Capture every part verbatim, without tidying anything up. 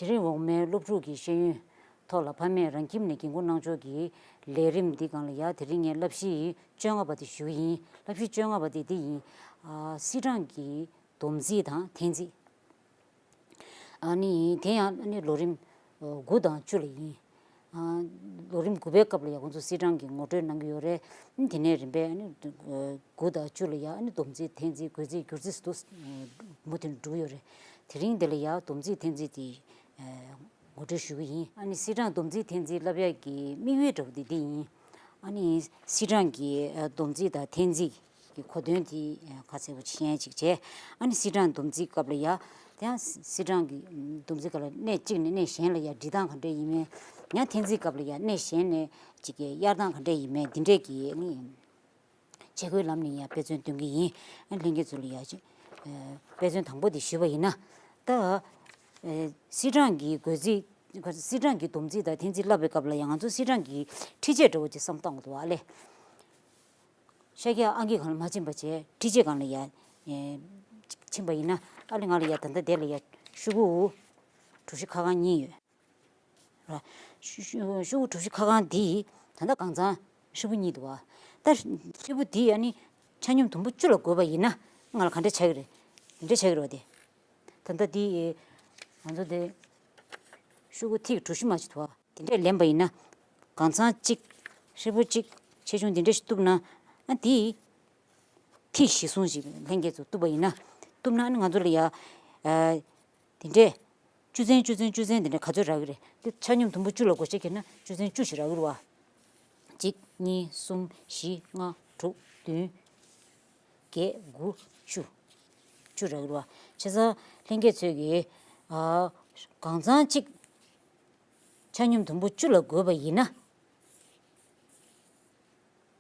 དེ་རིང་འོག་མའི་སློབ་ཕྲུག་གི་ཤེས་ཡོན་ཐོག་ལ་ཕ་མས་རང་ཁྱིམ་ནས་འགན་ཁུར་གནང་ཕྱོགས་ཀྱི་ལས་རིམ་འདི་སྒང་ལ་ཡ། དེ་རིང་ངས་བསླབ་གཞི་བཅོ་ལྔ་པ་དེ་ཞུ་གི་ཡིན། བསླབ་གཞི་བཅོ་ལྔ་པ་དེ་འདི་ཡིན། ཨ། སིལ་གྲངས་ཀྱི་སྡོམ་རྩིས་དང་འཐེན་རྩིས། ཨ་ནི་དེ་ཡང་ཨ་ནི་ལོ་རིམ་དགུ་དང་བཅུ་ལ་ཡིན། ཨ། ལོ་རིམ་དགུ་པའི་སྐབས་ལ་ཡང་ཁོང་ཚོ་སིལ་གྲངས་ཀྱི་ངོ་སྤྲོད་གནང་གི་ཡོད་རེད། དེ་ནས་རིམ་པས་ཨ་ནི་དགུ་དང་བཅུ་ལ་ཡང་ཨ་ནི་སྡོམ་རྩིས་འཐེན་རྩིས་བགོ་རྩིས་བསྒྱུར་རྩིས་སུ་མུ་མཐུད་ནས་འགྲོ་གི་ཡོད་རེད། དེ་རིང་འདི་ལ་ཡང་སྡོམ་རྩིས་འཐེན་རྩིས་དེ་ངོ་སྤྲོད་ཞུ་གི་ཡིན། ཨ་ནི་སིལ་གྲངས་སྡོམ་རྩིས་འཐེན་རྩིས་བསླབ་ཡག་གི་དམིགས་ཡུལ་འདྲ་བོ་དེ་འདི་ཡིན། ཨ་ནི་སིལ་གྲངས་ཀྱི་སྡོམ་རྩིས་དང་འཐེན་རྩིས་ཀྱི་གོ་དོན་དེ་ཁ་གསལ་པོ་ཤེས་ཡ་ཅིག་བྱས། ཨ་ནི་སིལ་གྲངས་སྡོམ་རྩིས་སྐབས་ལ་ཡ། དེ་ཡང་སིལ་གྲངས་ཀྱི་སྡོམ་རྩིས་སྐབས་ལ་གནས་གཅིག་ནས་གནས་གཞན་ལ་ཡ་སྒྲིལ་སྟངས་ག་འདྲས་ཡིན་མིན། ཡང་འཐེན་རྩིས་སྐབས་ལ་ཡ་གནས་གཞན་ནས་ཅིག་གི་གཡར་སྟངས་ག་འདྲས་ཡིན་མིན་འདི་འདྲས་ཀྱི་ཨ་ནི་བྱེད་སྒོའི་ལམ་ནས་ཡ་དཔེ་མཚོན་སྟོན་གྱི་ཡིན། ཨ་ནི་ལྷན་རྒྱས་ཚོ་ལ་ཡ་ཅིག་དཔེ་མཚོན་དང་པོ་དེ་ཞུས་པ་ཡིན་ན། ད་སིལ་གྲངས་ཀྱི་བགོ་རྩིས། སིལ་གྲངས་ཀྱི་སྡོམ་རྩིས་དང་འཐེན་རྩིས་བསླབ་པའི་སྐབས་ལ་ཡང་ང་ཚོ་སིལ་གྲངས་ཀྱི་ཁྲི་ཆད་འདྲ་བོ་ཅིག་བསམ་བཏང་དགོས་འདུག་ཨ་ལས། ཤཱཀྱ་ཨང་ཀི་སྒང་ལ་མ་ཕྱིན་པ་བྱས། ཁྲི་ཆད་སྒང་ལ་ཡ་ཕྱིན་པ་ཡིན་ན། ཨ་ལས་ང་ལ་ཡ་ད་ལྟ་དེ་ལ་ཡ་ཤོག་གུ་གྲུ་བཞི་ཁ་གང་གཉིས་ཡོད་ར། ཤོག་གུ་གྲུ་བཞི་ཁ་གང་འདི་ད་ལྟ་གང་ཚང་ཧྲིལ་པོ་གཉིས་འདུག་བ། ད་ཧྲིལ་པོ་འདི་ཨ་ནི་ཆ་སྙོམས་དུམ་བུ་བཅུ་ལ་བགོས་པ་ཡིན་ན་ང་ལ་ག་འདྲ་ཆགས་ཀྱི་རེད། འདི་འདྲ་ཆགས་ཀྱི་རེད་བ། དེ་ད་ལྟ་འདི་ང་ཚོ་དེ་ཤོག་གུ་ཐིག་གྲུ་བཞི་མ་ཅིག་འདུག་བ། དེ་འདྲས་ལེན་པ་ཡིན་ན། གང་ཚང་གཅིག་ཧྲིལ་པོ་གཅིག་ཆེ་ཆུང་དེ་འདྲས་ཞིག་གཏུབ་ན། ཨ་དེ་ཐིག་བཞི་བཟུང་ཞིག་ལྷན་རྒྱས་ཚོ་གཏུབ་པ་ཡིན་ན། གཏུབ་ན་ཨ་ནི་ང་ཚོ་ལ་ཡ། ཨ། དེ་འདྲས་བཅུ་ཚན་བཅུ་ཚན་བཅུ་ཚན་དེ་འདྲས་ག་ཚོད་རག་གི་རེད། དེ་ཆ་སྙོམས་དུམ་བུ་བཅུ་ལ་བགོ་བཤའ་བརྒྱབ་ན་བཅུ་ཚན་བཅུ་ཞིག་རག་གི་རེད་བ། གཅིག་གཉིས་གསུམ་བཞི་ལྔ་དྲུག་བདུན་བརྒྱད་དགུ་བཅུ། བཅུ་རག་གི་རེད་བ། བྱས་ཙང་ལྷན་རྒྱས་ཚོས་ཀྱིས། ཨ། གང་ཚང་གཅིག་ཆ་སྙོམས་དུམ་བུ་བཅུ་ལ་བགོས་པ་ཡིན་ན།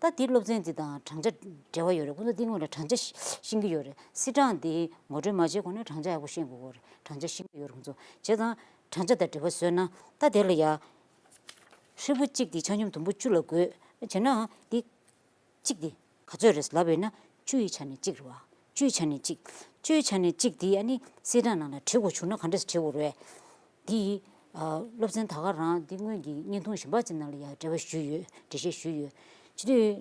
ད་འདི་སློབ་ཚན་འདི་དང་བགྲང་བྱ་འབྲེལ་བ་ཡོད་རེད། ཁོང་ཚོ་འདི་སྔོན་ལ་བགྲང་བྱ་ཤེས་ཤེས་ཀྱི་ཡོད་རེད། སིལ་གྲངས་འདི་ངོ་སྤྲོད་མ་བྱས་གོང་ནས་བགྲང་བྱ་ཡག་པོ་ཤེས་དགོས་ཀྱི་ཡོད་རེད། བགྲང་བྱ་ཤེས་ཀྱི་ཡོད་རེད་ཁོང་ཚོ། བྱས་ཙང་བགྲང་བྱ་དང་འབྲེལ་བ་བཟོས་ན། ད་དེ་ལ་ཡ། ཧྲིལ་པོ་གཅིག་འདི་ཆ་སྙོམས་དུམ་བུ་བཅུ་ལ་བགོས། བྱས་ན་འདི། གཅིག་དེ་ག་ཚོད་རེད་ལབ་ཡོད་ན། བཅུ་ཡི་ཆ་ནས་གཅིག་རེད་བ། བཅུ་ཡི་ཆ་ནས་གཅིག་བཅུ་ཡི་ཆ་ནས་གཅིག་དེ་ཨ་ནི་སིལ་གྲངས་ནང་ལ་བྲིས་དགོས་བྱུང་ན་ག་འདྲས་སེ་བྲིས་དགོས་རེད། དེ་ཡི། ཨ། སློབ་ཚན་ད་ག་རང་དེ་སྔོན་གྱི་བརྙན་ཐུང་གཞན་པ་ཅིག་ནང་ལ་ཡང་འགྲེལ་བ་ཞུས་ཡོད། འགྲེལ་བཤད་ཞུས་ཡོད། བྱེད་དུས་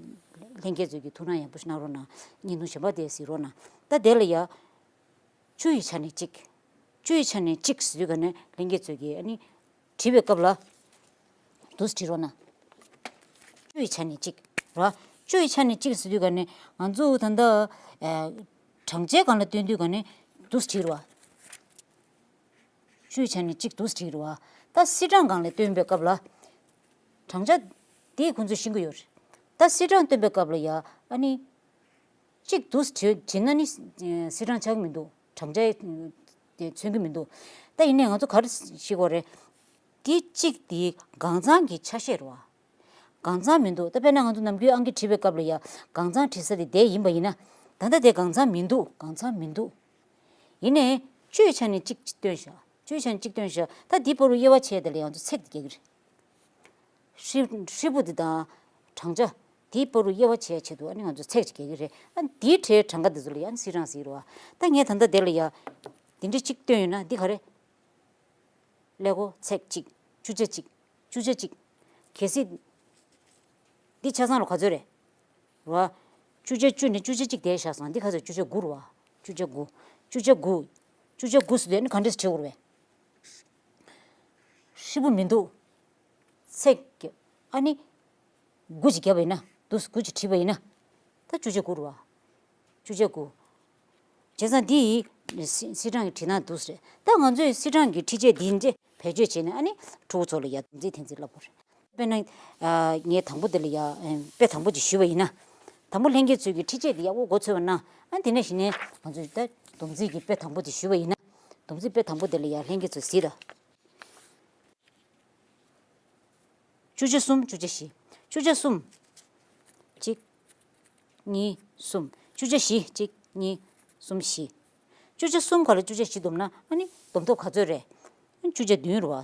ལྷན་རྒྱས་ཚོས་ཀྱི་ཐུགས་སྣང་ཡག་པོ་ཞིག་གནང་རོགས་གནང་། བརྙན་ཐུང་གཞན་པ་དེ་གཟིགས་རོགས་གནང་། ད་དེ་ལ་ཡ། བཅུ་ཡི་ཆ་ནས་གཅིག་བཅུ་ཡི་ཆ་ནས་གཅིག་ཟེར་དུས་ག་ནས་ལྷན་རྒྱས་ཚོས་ཀྱིས་ཨ་ནི། བྲིས་པའི་སྐབས་ལ། འདུག་སེ་བྲིས་རོགས་གནང་། བཅུ་ཡི་ཆ་ནས་གཅིག་ར། བཅུ་ཡི་ཆ་ནས་གཅིག་ཟེར་དུས་ག་ནས་ང་ཚོ་ད་ལྟ། ཨ། བགྲང་བྱའི་སྒང་ལ་སྟོན་དུས་ག་ནས་འདུག་སེ་བྲིས་རོགས། བཅུ་ཡི་ཆ་ནས་གཅིག་འདུག་སེ་བྲིས་རོགས། ད་སིལ་གྲངས་སྒང་ལ་སྟོན་པའི་སྐབས་ལ། བགྲང་བྱ། དེ་ཁོང་ཚོས་ཤེས་ཀྱི་ཡོད་རེད། ད་སིལ་གྲངས་སྟོན་པའི་སྐབས་ལ་ཡ་ཨ་ནི། གཅིག་འདུག་སེ་བྲིས་བྲིས་ན་ནི། ཨེ། སིལ་གྲངས་ཆགས་ཀྱི་མི་འདུག་བགྲང་བྱ་དེ་མཚོན་གྱི་མི་འདུག་ད་ཡིན་ནའི་ང་ཚོ་ག་རེ་ཤེས་དགོས་རེད། འདི་གཅིག་དེ་གང་ཚང་གི་ཆ་ཤས་རེད་བ། གང་ཚང་མི་འདུག་ད་དཔེར་ན་ང་ཚོ་ནམ་རྒྱུན་ཨང་ཀི་བྲིས་པའི་སྐབས་ལ་ཡ་གང་ཚང་བྲིས་ས་དེ་དེ་ཡིན་པ་ཡིན་ན། ད་ལྟ་དེ་གང་ཚང་མི་འདུག་གང་ཚང་མི་འདུག་ཡིན་ནའི་བཅུ་ཡི་ཆ་ནས་གཅིག་བཏོན་བཞག་བཅུ་ཡི་ཆ་ནས་གཅིག་བཏོན་བཞག་ད་འདི་བར་དུ་དབྱེ་བ་ཕྱེ་དེ་ལ་ཡང་ཚོ་ཚེག་དེ་རྒྱག་གི་རེད། ཧྲིལ་ཧྲིལ་པོ་འདི་དང་བགྲང་བྱ་འདིའི་བར་དུ་དབྱེ་བ་ཕྱེ་ཆེད་དུ་ཨ་ནི་ང་ཚོ་ཚེག་ཅིག་རྒྱག་གི་རེད། ཨ་འདིའི་གྲས་གྲངས་ཀ་འདི་ཚོ་ལ་ཡ་ཨ་ནི་སིལ་གྲངས་ཟེར་གྱི་རེད་བ། ད་ངས་ད་ལྟ་དེ་ལ་ཡ་འདི་འདྲ་གཅིག་བཏོན་ཡོད་ན་འདི་ག་རེ། ཀླད་ཀོར་ཚེག་གཅིག་བཅུ་ཆ་གཅིག་བཅུ་ཆ་གཅིག་གལ་སྲིད་འདི་ཆ་ཚང་ལ་ག་ཚོད་རེད། རེད་བ། བཅུ་ཆ་བཅུ་ནས་བཅུ་ཆ་གཅིག་དེ་བཞག་སོང་། འདི་ག་ཚོད། བཅུ་ཆ་དགུ་རེད་བ། བཅུ་ཆ་དགུ་བཅུ་ཆ་དགུ་བཅུ་ཆ་དགུ་ཟེར་དུས་ཨ་ནི་ག་འདྲས་སེ་བྲིས་དགོས་རེད་པས། ཧྲིལ་པོ་མི་འདུག་ཚེག་གི་ཨ་ནི། དགུ་ཅིག་བརྒྱབ་པ་ཡིན་ན། འདུག་སེ་དགུ་ཅིག་བྲིས་པ་ཡིན་ན། ད་བཅུ་ཆ་དགུ་རེད་བ། བཅུ་ཆ་དགུ་བྱས་ཙང་འདི་ཡི་སིལ་སིལ་གྲངས་ཀྱི་བྲིས་ན་འདུག་སེ་རེད། ད་ང་ཚོས་སིལ་གྲངས་ཀྱི་ཁྲི་ཆད་འདི་འདྲས་བེད་སྤྱོད་བྱས་ནས་ཨ་ནི་ཕྲུ་གུ་ཚོ་ལ་ཡ་སྡོམ་རྩིས་འཐེན་རྩིས་བསླབ་དགོས་རེད། དཔེར་ན། ཨ། ངས་དང་པོ་འདི་ལ་ཡ་དཔེ་དང་པོ་ཅིག་ཞུས་པ་ཡིན་ན། དང་པོ་ལྷན་རྒྱས་ཚོས་ཀྱི་ཁྲི་ཆད་འདི་ཡག་པོ་མགོ་འཚོས་པ་ན། ཨ་དེ་ནས་གཞི་ནས་ང་ཚོས་ད་སྡོམ་རྩིས་ཀྱི་དཔེ་དང་པོ་ཅིག་ཞུས་པ་ཡིན་ན། སྡོམ་རྩིས་དཔེ་དང་པོ་འདི་ལ་ཡ་ལྷན་རྒྱས་ཚོས་གཟིགས་དང་། བཅུ་ཆ་གསུམ། བཅུ་ཆ་བཞི། བཅུ་ཆ་གསུམ། གཅིག་གཉིས། གསུམ། བཅུ་ཆ་བཞི། གཅིག་གཉིས། གསུམ། བཞི། བཅུ་ཆ་གསུམ་ག་ལ་བཅུ་ཆ་བཞི་བསྡོམས་ན་ཨ་ནི་བསྡོམས་ཐོབ་ག་ཚོད་རེད། བཅུ་ཆ་བདུན་རེད་བ།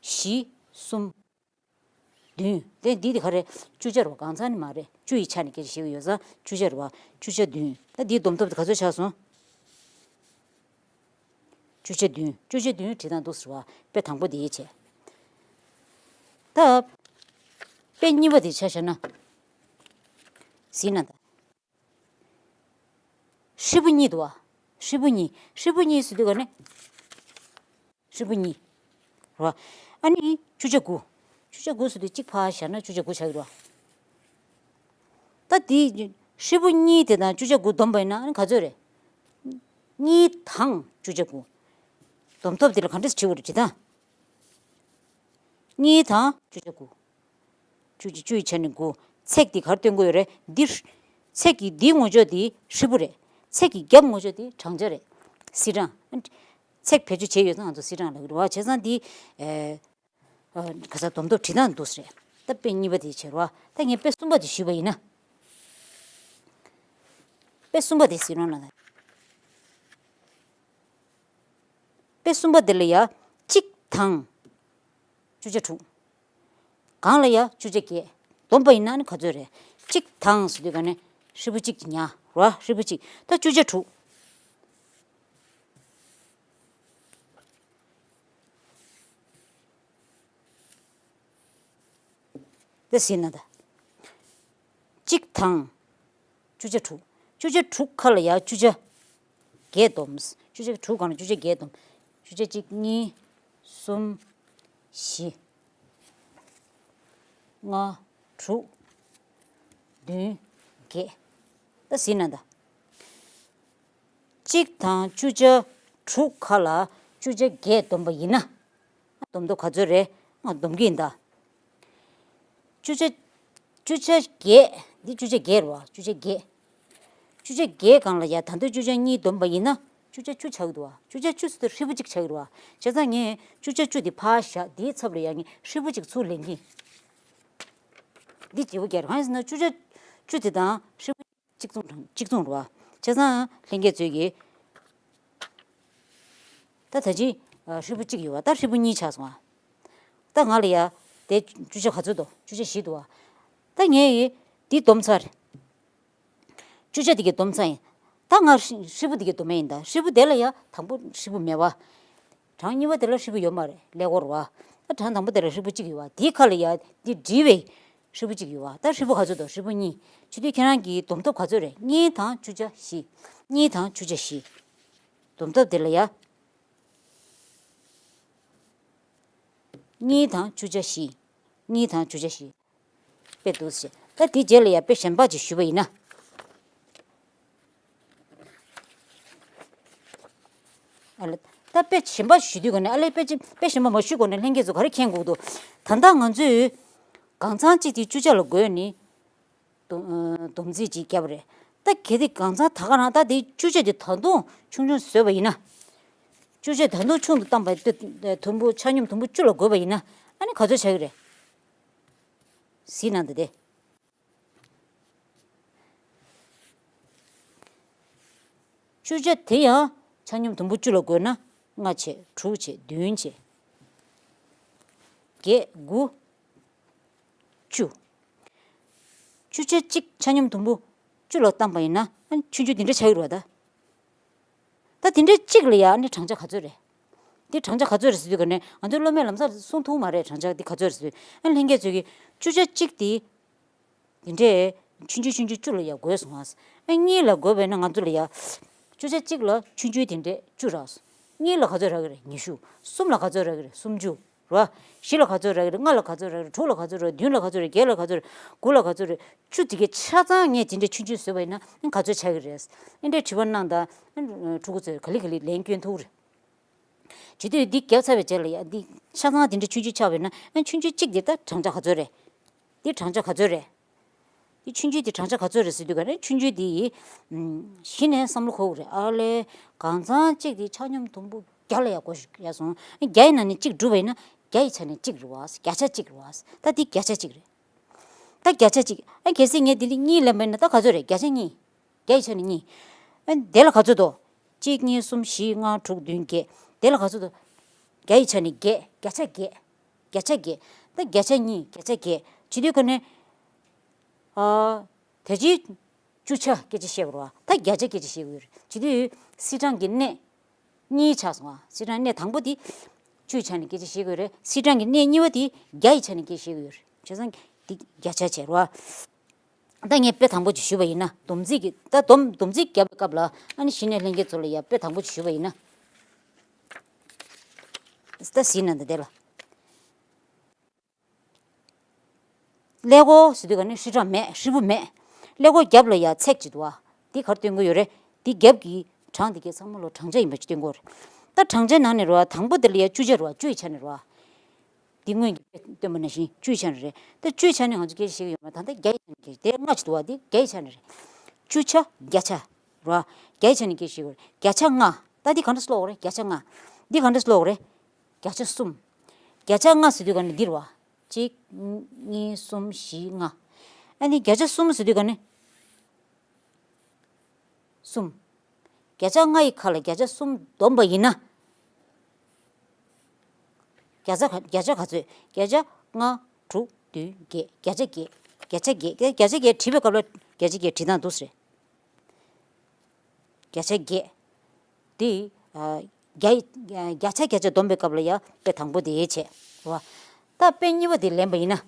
བཞི། གསུམ། བདུན། དེ་འདི་དེ་ག་རེ། བཅུ་ཆ་རེད་བ། གང་ཚང་ནི་མ་རེད། བཅུ་ཡི་ཆ་ནས་སྐད་ཆ་བཤད་ཀྱི་ཡོད་ཙང་བཅུ་ཆ་རེད་བ། བཅུ་ཆ་བདུན། ད་འདིའི་བསྡོམས་ཐོབ་དེ་ག་ཚོད་ཆགས་སོང་། བཅུ་ཆ་བདུན། བཅུ་ཆ་བདུན་བྲིས་སྟངས་འདུག་ཟེར་བ། དཔེ་དང་པོ་དེ་བྱས། ད་དཔེ་གཉིས་པ་དེ་ཆ་བཞག་ན། གཟིགས་ན་ད། ཧྲིལ་པོ་གཉིས་འདུག་བ། ཧྲིལ་པོ་གཉིས། ཧྲིལ་པོ་གཉིས་ཟེར་དུས་ག་ནས། ཧྲིལ་པོ་གཉིས། རེད་བ། ཨ་ནི་བཅུ་ཆ་དགུ། བཅུ་ཆ་དགུ་ཟེར་དུས་གཅིག་ཕར་བཞག་ན་བཅུ་ཆ་དགུ་ཆགས་ཀྱི་རེད་བ། ད་དེ་ཧྲིལ་པོ་གཉིས་དེ་དང་བཅུ་ཆ་དགུ་བསྡོམས་པ་ཡིན་ན་ཨ་ནི་ག་ཚོད་རེད། གཉིས་དང་བཅུ་ཆ་དགུ། བསྡོམས་ཐོབ་དེ་ལ་ག་འདྲས་བྱེད་དགོས་རེད་དྲིས་དང་། གཉིས་དང་བཅུ་ཆ་དགུ། བཅུ་གཅིག་བཅུ་ཡི་ཆ་ནས་དགུ། ཚེག་འདི་ག་རེ་སྟོན་གྱི་ཡོད་རེད། འདིར། ཚེག་གི་འདིའི་ངོས་ཕྱོགས་འདི་ཧྲིལ་པོ་རེད། ཚེག་གི་རྒྱབ་ངོས་ཕྱོགས་འདི་བགྲང་བྱ་རེད། སིལ་གྲངས། ཚེག་བེད་སྤྱོད་བྱས་ཡོད་ཙང་ང་ཚོ་སིལ་གྲངས་ལབ་ཀྱི་རེད་བ། བྱས་ཙང་འདི། ཨེ། ཨ། ག་ས་བསྡོམས་ཐོབ་བྲིས་སྟངས་འདུག་ཟེར། ད་དཔེ་གཉིས་པ་དེ་བྱེད་རོགས། ད་ངས་དཔེ་གསུམ་པ་དེ་ཞུས་པ་ཡིན་ན། དཔེ་གསུམ་པ་དེ་གཟིགས་རོགས་གནང་། དཔེ་གསུམ་པ་འདི་ལ་ཡ། གཅིག་དང་། བཅུ་ཆ་དྲུག། གང་ལ་ཡ་བཅུ་ཆ་བརྒྱད། བསྡོམས་པ་ཡིན་ན་ནི་ག་ཚོད་རེད། གཅིག་དང་ཟེར་དུས་ག་ནས་ཧྲིལ་པོ་གཅིག་གི་ཉ་རོ། ཧྲིལ་པོ་གཅིག། ད་བཅུ་ཆ་དྲུག། དེ་ཟིན་ན་ད། གཅིག་དང་། བཅུ་ཆ་དྲུག། བཅུ་ཆ་དྲུག་ཁ་ལ་ཡ་བཅུ་ཆ་བརྒྱད་བསྡོམས། བཅུ་ཆ་དྲུག་གང་ལ་བཅུ་ཆ་བརྒྱད་བསྡོམས། བཅུ་ཆ་གཅིག་གཉིས། གསུམ། བཞི། ལྔ། དྲུག། བདུན། བརྒྱད། ད་ཟིན་ན་ད། གཅིག་དང་བཅུ་ཆ་དྲུག་ཁ་ལ་བཅུ་ཆ་བརྒྱད་བསྡོམས་པ་ཡིན་ན། བསྡོམས་ཐོབ་ག་ཚོད་རེད། ང་བསྡོམས་ཀྱི་ཡིན་ད། བཅུ་ཆ། བཅུ་ཆ་བརྒྱད། འདི་བཅུ་ཆ་བརྒྱད་རེད་བ། བཅུ་ཆ་བརྒྱད། བཅུ་ཆ་བརྒྱད་སྒང་ལ་ཡ་ད་དུང་བཅུ་ཆ་གཉིས་བསྡོམས་པ་ཡིན་ན་བཅུ་ཆ་བཅུ་ཆགས་ཀྱི་འདུག་བ། བཅུ་ཆ་བཅུ་ཟེར་དུས་ཧྲིལ་པོ་གཅིག་ཆགས་ཀྱི་རེད་བ། བྱས་ཙང་ངས་བཅུ་ཆ་བཅུ་དེ་ཕར་བཞག་འདིའི་ཚབ་ལ་ཡ་ངས་ཧྲིལ་པོ་གཅིག་ཚུར་ལེན་གྱི། འདི་བརྗེ་པོ་བརྒྱབ་རེད། གང་ཡིན་ཟེར་ན་བཅུ་ཆ་བཅུ་དེ་དང་ཧྲིལ་པོ་གཅིག་མཚུངས་དང་གཅིག་མཚུངས་རེད་བ། བྱས་ཙང་ལྷན་རྒྱས་ཚོས་ཀྱིས། ད་ད་ཅི། ཨ། ཧྲིལ་པོ་གཅིག་ཡོད་བ། ད་ཧྲིལ་པོ་གཉིས་ཆགས་སོང་ཨ། ད་ང་ལ་ཡ། དེ་བཅུ་ཆ་ག་ཚོད་འདུག་བཅུ་ཆ་བཞི་འདུག་བ། ད་ངས་ཡི། འདི་བསྡོམས་ཚར། བཅུ་ཆ་དེ་གའི་བསྡོམས་ཚར་ཡིན། ད་ང་ཧྲི་ཧྲིལ་པོ་དེ་གའི་བསྡོམས་ཡིན་ད། ཧྲིལ་པོ་དེ་ལ་ཡ་དང་པོ་ཧྲིལ་པོ་མེད་བ། གྲངས་གཉིས་པ་དེ་ལ་ཧྲིལ་པོ་ཡོད་མ་རེད། ཀླད་ཀོར་བ། ད་གྲངས་དང་པོ་དེ་ལ་ཧྲིལ་པོ་གཅིག་ཡོད་བ། དེའི་ཁ་ལ་ཡ་འདི་བྲིས་པའི་ཧྲིལ་པོ་གཅིག་ཡོད་བ། ད་ཧྲིལ་པོ་ག་ཚོད་འདུག་ཧྲིལ་པོ་གཉིས། བྱེད་དུས་ཁྱེད་རང་གིས་བསྡོམས་ཐོབ་ག་ཚོད་རེད། གཉིས་དང་བཅུ་ཆ་བཞི། གཉིས་དང་བཅུ་ཆ་བཞི། བསྡོམས་ཐོབ་དེ་ལ་ཡ། གཉིས་དང་བཅུ་ཆ་བཞི། གཉིས་དང་བཅུ་ཆ་བཞི། དཔེ་འདུག་སེ། ད་དེའི་རྗེས་ལ་ཡ་དཔེ་གཞན་པ་ཅིག་ཞུས་པ་ཡིན་ན། ཨ་ལ། ད་དཔེ་གཞན་པ་ཞུ་དུས་ག་ནས་ཨ་ལས་དཔེ་ཅི་དཔེ་གཞན་པ་མ་ཞུས་གོང་ནས་ལྷན་རྒྱས་ཚོ་ག་རེ་མཁྱེན་དགོས་འདུག་ད་ལྟ་ང་ཚོས་གང་ཚང་གཅིག་དེ་བཅུ་ཆ་ལ་བགོས་ནས་སྡོམ་སྡོམ་རྩིས་ཅིག་བརྒྱབ་པ་རེད། ད་གལ་ཏེ་གང་ཚང་ད་ག་རང་ད་དེ་བཅུ་ཆ་དེ་ད་དུང་ཆུང་ཆུང་བཟོས་པ་ཡིན་ན། བཅུ་ཆ་ད་དུང་ཆུང་དུ་བཏང་པ་དེ་དུམ་བུ་ཆ་སྙོམས་དུམ་བུ་བཅུ་ལ་བགོས་པ་ཡིན་ན་ཨ་ནི་ག་ཚོད་ཆགས་ཀྱི་རེད། གཟིགས་གནང་དང་དེ། བཅུ་ཆ་དེ་ཡང་ཆ་སྙོམས་དུམ་བུ་བཅུ་ལ་བགོས་ན་ལྔ་བྱས། དྲུག་བྱས། བདུན་བྱས། བརྒྱད། དགུ། བཅུ། བཅུ་ཆ་གཅིག་ཆ་སྙོམས་དུམ་བུ་བཅུ་ལ་བཏང་པ་ཡིན་ན་ཨ་ནི་ཆུང་ཆུང་དེ་འདྲ་ཆགས་ཀྱི་རེད་བ་ད། ད་དེ་འདྲའི་གཅིག་ལ་ཡ་ཨ་ནི་བགྲང་བྱ་ག་ཚོད་རེད། འདི་བགྲང་བྱ་ག་ཚོད་རེད་ཟེར་དུས་ག་ནས་ང་ཚོའི་སློབ་མས་ལམ་སང་གསུང་ཐུབ་མ་རེད། བགྲང་བྱ་འདི་ག་ཚོད་རེད་ཟེར་དུས་ཨ་ལྷན་རྒྱས་ཚོས་ཀྱིས་བཅུ་ཆ་གཅིག་དེ། དེ་འདྲས་ཆུང་ཆུང་ཆུང་ཆུང་བཅུ་ལ་ཡ་བགོས་སོང་ཨ། ཨ་གཉིས་ལ་བགོས་པས་ན་ང་ཚོ་ལ་ཡ། བཅུ་ཆ་གཅིག་ལ་ཆུང་ཆུང་དེ་འདྲས་བཅུ་རག་སོང་། གཉིས་ལ་ག་ཚོད་རག་གི་རེད། ཉི་ཤུ། གསུམ་ལ་ག་ཚོད་རག་གི་རེད། སུམ་ཅུ། རེད་བ། བཞི་ལ་ག་ཚོད་རག་གི་རེད། ལྔ་ལ་ག་ཚོད་རག་གི་རེད། དྲུག་ལ་ག་ཚོད་རག་གི་རེད། བདུན་ལ་ག་ཚོད་རེད། བརྒྱད་ལ་ག་ཚོད་རེད། དགུ་ལ་ག་ཚོད་རེད། བཅུ་དེ་གའི་ཆ་ཚང་ངས་དེ་འདྲས་ཆུང་ཆུང་བཟོས་པ་ཡིན་ན་ག་ཚོད་ཆགས་ཀྱི་རེད། ཨེ་འདྲས་དྲི་བ་གནང་དང་། ཕྲུ་གུ་ཚོས་ག་ལེ་ག་ལེ་ལན་སྐྱོན་ཐུབ་རེད། བྱེད་དུས་འདི་བརྒྱབ་ཚར་བའི་རྗེས་ལ་ཡ་འདི་ཆ་ཚང་དེ་འདྲ་ཆུང་ཆུང་ཆགས་པས་ན་ཨ་ཆུང་ཆུང་གཅིག་དེ་ད་བགྲང་བྱ་ག་ཚོད་རེད། འདི་བགྲང་བྱ་ག་ཚོད་རེད། འདི་ཆུང་ཆུང་དེ་བགྲང་བྱ་ག་ཚོད་རེད་ཟེར་དུས་ག་རེ་ཆུང་ཆུང་དེ་ཡི་གཞི་ནས་བསམ་བློ་འཁོར་དགོས་རེད། ཨ་ལས་གང་ཚང་གཅིག་དེ་ཆ་སྙོམས་དུམ་བུ་བརྒྱ་ལ་ཡ་བགོ་ཡ་སོང་། བརྒྱ་ཡི་ནང་ནས་གཅིག་སྒྲུབ་པ་ཡིན་ན་བརྒྱ་ཡི་ཆ་ནས་གཅིག་རེད་བ། བརྒྱ་ཆ་གཅིག་རེད་བ། ད་འདི་བརྒྱ་ཆ་གཅིག་རེད། ད་བརྒྱ་ཆ་གཅིག་ཨ་གལ་སྲིད་ངས་འདི་ནས་གཉིས་ལེན་པ་ཡིན་ན་ད་ག་ཚོད་རེད། བརྒྱ་ཆ་གཉིས། བརྒྱ་ཡི་ཆ་ནས་གཉིས། ཨ་དེ་ལ་ག་ཚོད་འདུག་གཅིག་གཉིས་གསུམ་བཞི་ལྔ་དྲུག་བདུན་བརྒྱད། དེ་ལ་ག་ཚོད་འདུག་བརྒྱ་ཡི་ཆ་ནས་བརྒྱད། བརྒྱ་ཆ་བརྒྱད། བརྒྱ་ཆ་བརྒྱད། ད་བརྒྱ་ཆ་གཉིས། བརྒྱ་ཆ་བརྒྱད། བྱེད་དུས་ག་ནས། ཨ་ད་ཅི་བཅུ་ཆ་སྐད་ཆ་བཤད་དགོས་རེད་བ། ད་བརྒྱ་ཆ་སྐད་ཆ་བཤད་དགོས་རེད། བྱེད་དུས་སིལ་གྲངས་ཀྱི་གནས། གཉིས་ཆགས་སོང་ཨ། སིལ་གྲངས་གནས་དང་པོ་དེ་བཅུའི་ཆ་ནས་སྐད་ཆ་བཤད་ཀྱི་ཡོད་རེད། སིལ་གྲངས་ཀྱི་གནས་གཉིས་པ་དེ་བརྒྱ་ཡི་ཆ་ནས་སྐད་ཆ་བཤད་ཀྱི་ཡོད་རེད། བྱས་ཙང་འདི་བརྒྱ་ཆ་བྱས་རེད་བ། ད་ངས་དཔེ་དང་པོ་ཅིག་ཞུས་པ་ཡིན་ན། སྡོམ་རྩིས་ཀྱི་ད་སྡོམ་སྡོམ་རྩིས་བརྒྱབ་པའི་སྐབས་ལ་ཨ་ནི་གཞི་ནས་ལྷན་རྒྱས་ཚོ་ལ་ཡ་དཔེ་དང་པོ་ཅིག་ཞུས་པ་ཡིན་ན། ད་གཟིགས་ན་འདི་དེ་ལ། ཀླད་ཀོར་ཟེར་དུས་ག་ནི་ཧྲིལ་གྲངས་མེད། ཧྲིལ་པོ་མེད། ཀླད་ཀོར་རྒྱབ་ལ་ཡ་ཚེག་ཅིག་འདུག་བ། འདི་ག་རེ་སྟོན་གྱི་ཡོད་རེད། འདི་རྒྱབ་ཀྱི་གྲངས་འདི་གའི་ཚང་མ་ལོ་གྲངས་ཆ་ཡིན་པ་ཅིག་སྟོན་གྱི་ཡོད་རེད། ད་གྲངས་ཆའི་ནང་ནས་རེད་བ། དང་པོ་དེ་ལ་ཡ་བཅུ་ཆ་རེད་བ། བཅུ་ཡི་ཆ་ནས་རེད་བ། འདི་སྔོན་གྱི་སྟོན་པ་ནང་བཞིན་བཅུའི་ཆ་ནས་རེད། ད་བཅུའི་ཆ་ནས་ང་ཚོ་སྐད་ཆ་བཤད་ཀྱི་ཡོད་མ་རེད། ད་ལྟ་བརྒྱ་ཡི་ཆ་ནས་སྐད་ཆ་དེ་ལྔ་ཅིག་འདུག་བ། འདི་བརྒྱ་ཡི་ཆ་ནས་རེད། བཅུ་ཆ་བརྒྱ་ཆ་རེད་བ། བརྒྱ་ཡི་ཆ་ནས་སྐད་ཆ་བཤད་ཀྱི་ཡོད་རེད། བརྒྱ་ཆ་ལྔ། ད་འདི་ག་འདྲ་ཀློག་དགོས་རེད། བརྒྱ་ཆ་ལྔ། འདི་ག་འདྲ་ཀློག་དགོས་རེད། བརྒྱ་ཆ་གསུམ། བརྒྱ་ཆ་ལྔ་ཟེར་དུས་ག་ནི་འདི་རེད་བ། གཅིག་གཉིས། གསུམ། བཞི། ལྔ། ཨ་ནི་བརྒྱ་ཆ་གསུམ་ཟེར་དུས་ག་ནི་གསུམ། བརྒྱ་ཆ་ལྔ་ཡི་ཁ་ལ་བརྒྱ་ཆ་གསུམ་བསྡོམས་པ་ཡིན་ན། བརྒྱ་ཆ་ག་བརྒྱ་ཆ་ག་ཚོད། བརྒྱ་ཆ་ལྔ། དྲུག་བདུན་བརྒྱད། བརྒྱ་ཆ་བརྒྱད། བརྒྱ་ཆ་བརྒྱད། བརྒྱ་ཆ་བརྒྱད་བྲིས་པའི་སྐབས་ལ་བརྒྱ་ཆ་བརྒྱད་བྲིས་སྟངས་འདུག་སེ་རེད། བརྒྱ་ཆ་བརྒྱད། དེ། ཨ། བརྒྱ་ཡི་བརྒྱ་ཆ་བརྒྱ་ཆ་བསྡོམས་པའི་སྐབས་ལ་ཡ་དཔེ་དང་པོ་དེ་བྱས། རེད་བ། ད་དཔེ་གཉིས་པ་དེ་ལེན་པ་ཡིན་ན།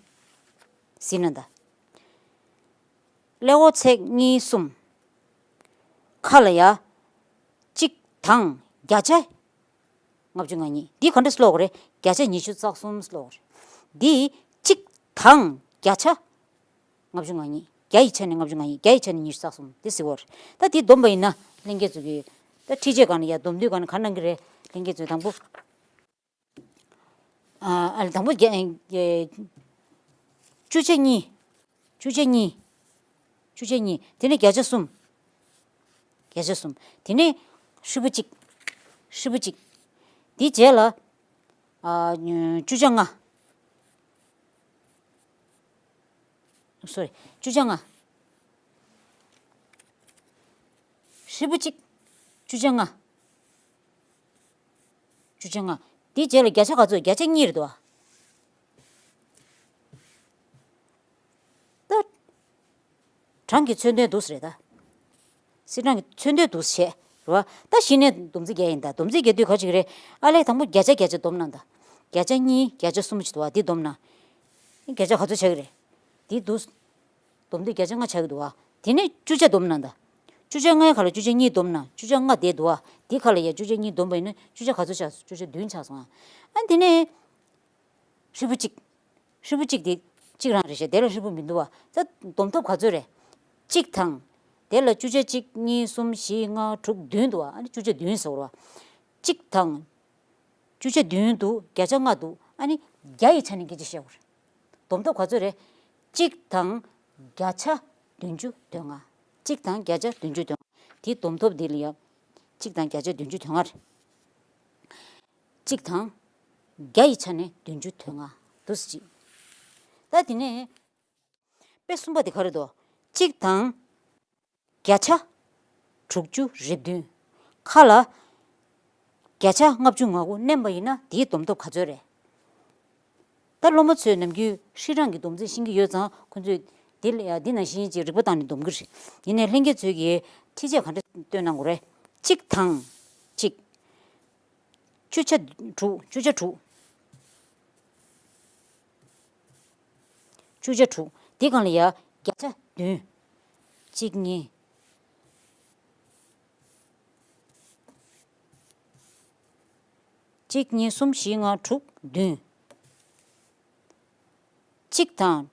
གཟིགས་ན་ད། ཀླད་ཀོར་ཚེག་གཉིས། གསུམ། ཁ་ལ་ཡ། གཅིག་དང་བརྒྱ་ཆ་ལྔ་བཅུ་ང་གཉིས། འདི་ག་འདྲ་ཀློག་དགོས་རེད། བརྒྱ་ཆ་ཉི་ཤུ་རྩ་གསུམ་ཀློག་དགོས་རེད། འདི་གཅིག་དང་བརྒྱ་ཆ་ལྔ་བཅུ་ང་གཉིས། བརྒྱ་ཡི་ཆ་ནས་ལྔ་བཅུ་ང་གཉིས། བརྒྱ་ཡི་ཆ་ནས་ཉི་ཤུ་རྩ་གསུམ་དེ་གཟིགས་དགོས་རེད། ད་འདི་བསྡོམས་པ་ཡིན་ན་ལྷན་རྒྱས་ཚོ་གིས། ད་ཁྲིད་ཆས་སྒང་ལ་ཡ་སྡོམ་དུས་སྒང་ལ་ག་གནང་གི་རེད། ལྷན་རྒྱས་ཚོས་དང་པོ། ཨ། ཨ་ལ་དང་པོ་བརྒྱ། བརྒྱ། བཅུ་ཆ་གཉིས། བཅུ་ཆ་གཉིས། བཅུ་ཆ་གཉིས། དེ་ནས་བརྒྱ་ཆ་གསུམ། བརྒྱ་ཆ་གསུམ། དེ་ནས་ཧྲིལ་པོ་གཅིག། ཧྲིལ་པོ་གཅིག། དེའི་རྗེས་ལ། ཨ། བཅུ་ཆ་ལྔ། སོ་རི། བཅུ་ཆ་ལྔ། ཧྲིལ་པོ་གཅིག། བཅུ་ཆ་ལྔ། བཅུ་ཆ་ལྔ། དེའི་རྗེས་ལ་བརྒྱ་ཆ་ག་ཚོད། བརྒྱ་ཆ་གཉིས་རེད་འདུག་བ། ད། གྲངས་ཀྱི་མཚོན་དོན་འདུག་སེ་རེད་ད། སིལ་གྲངས་ཀྱི་མཚོན་དོན་འདུག་སེ་བྱས། རེད་བ། ད་གཞི་ནས་སྡོམ་རྩིས་བརྒྱ་ཡིན་ད། སྡོམ་རྩིས་བརྒྱབ་དུས་ག་རེ་བྱེད་ཀྱི་རེད། ཨ་ལས་དང་པོ་བརྒྱ་ཆ་བརྒྱ་ཆ་བསྡོམས་ན་ད། བརྒྱ་ཆ་གཉིས། བརྒྱ་ཆ་གསུམ་ཞིག་འདུག་བ། འདི་བསྡོམས་ན། བརྒྱ་ཆ་ག་ཚོད་ཆགས་ཀྱི་རེད། འདི་འདུག་སྡོམ་དུས་བརྒྱ་ཆ་ལྔ་ཆགས་ཀྱི་འདུག་བ། དེ་ནས་བཅུ་ཆ་བསྡོམས་ན་ད། བཅུ་ཆ་ལྔའི་ཁ་ལ་བཅུ་ཆ་གཉིས་བསྡོམས་ན་བཅུ་ཆ་ལྔ་བསྡད་འདུག་བ། འདི་ཁ་ལ་ཡ་བཅུ་ཆ་གཉིས་བསྡོམས་པ་ཡིན་ན་བཅུ་ཆ་ག་ཚོད་ཆགས་སོང་། བཅུ་ཆ་བདུན་ཆགས་སོང་ཨ། ཨ་དེ་ནས། ཧྲིལ་པོ་གཅིག། ཧྲིལ་པོ་གཅིག་དེ་གཅིག་རང་རེད་ཤག་དེ་ལ་ཧྲིལ་པོ་མི་འདུག་བ། ད་བསྡོམས་ཐོབ་ག་ཚོད་རེད། གཅིག་དང་། དེ་ལ་བཅུ་ཆ་གཅིག་གཉིས་གསུམ་བཞི་ལྔ་དྲུག་བདུན་འདུག་བ། ཨ་ནི་བཅུ་ཆ་བདུན་ཟེར་བ། གཅིག་དང་། བཅུ་ཆ་བདུན་འདུག་བརྒྱ་ཆ་ལྔ་འདུག་ཨ་ནི་བརྒྱ་ཡི་ཆ་ནས་སྐད་ཆ་བཤད་དགོས་རེད། བསྡོམས་ཐོབ་ག་ཚོད་རེད། གཅིག་དང་། བརྒྱ་ཆ་བདུན་ཅུ་དོན་ལྔ། གཅིག་དང་བརྒྱ་ཆ་བདུན་ཅུ་དོན་ལྔ། དེའི་བསྡོམས་ཐོབ་འདི་ལ་ཡ། གཅིག་དང་བརྒྱ་ཆ་བདུན་ཅུ་དོན་ལྔ་རེད། གཅིག་དང་། བརྒྱ་ཡི་ཆ་ནས་བདུན་ཅུ་དོན་ལྔ། འདུག་སེ་གཅིག་ད་དེ་ནས། དཔེ་གསུམ་པ་དེ་ག་རེ་འདུག་གཅིག་དང་། བརྒྱ་ཆ། དྲུག་ཅུ་རེ་བདུན། ཁ་ལ། བརྒྱ་ཆ་ལྔ་བཅུ་ང་དགུ་བསྣན་པ་ཡིན་ན་དེའི་བསྡོམས་ཐོབ་ག་ཚོད་རེད། ད་སློབ་མ་ཚོས་ནམ་རྒྱུན་ཧྲིལ་གྲངས་ཀྱི་སྡོམ་རྩིས་ཤེས་ཀྱི་ཡོད་ཙང་ཁོང་ཚོས་དེ་ལ་ཡ་འདི་ནང་བཞིན་ཅིག་རིག་པ་བཏང་ནས་སྡོམ་གྱི་རེད། ཡིན་ནའི་ལྷན་རྒྱས་ཚོས་ཀྱིས་ཁྲིད་ཆས་ག་འདྲ་སྟོན་གནང་དགོས་རེད། གཅིག་དང་། གཅིག་བཅུ་ཆ་དྲུག་བཅུ་ཆ་དྲུག་བཅུ་ཆ་དྲུག་དེ་སྒང་ལ་ཡ་བརྒྱ་ཆ་བདུན། གཅིག་གཉིས། གཅིག་གཉིས། གསུམ། བཞི། ལྔ། དྲུག་བདུན། གཅིག་དང་།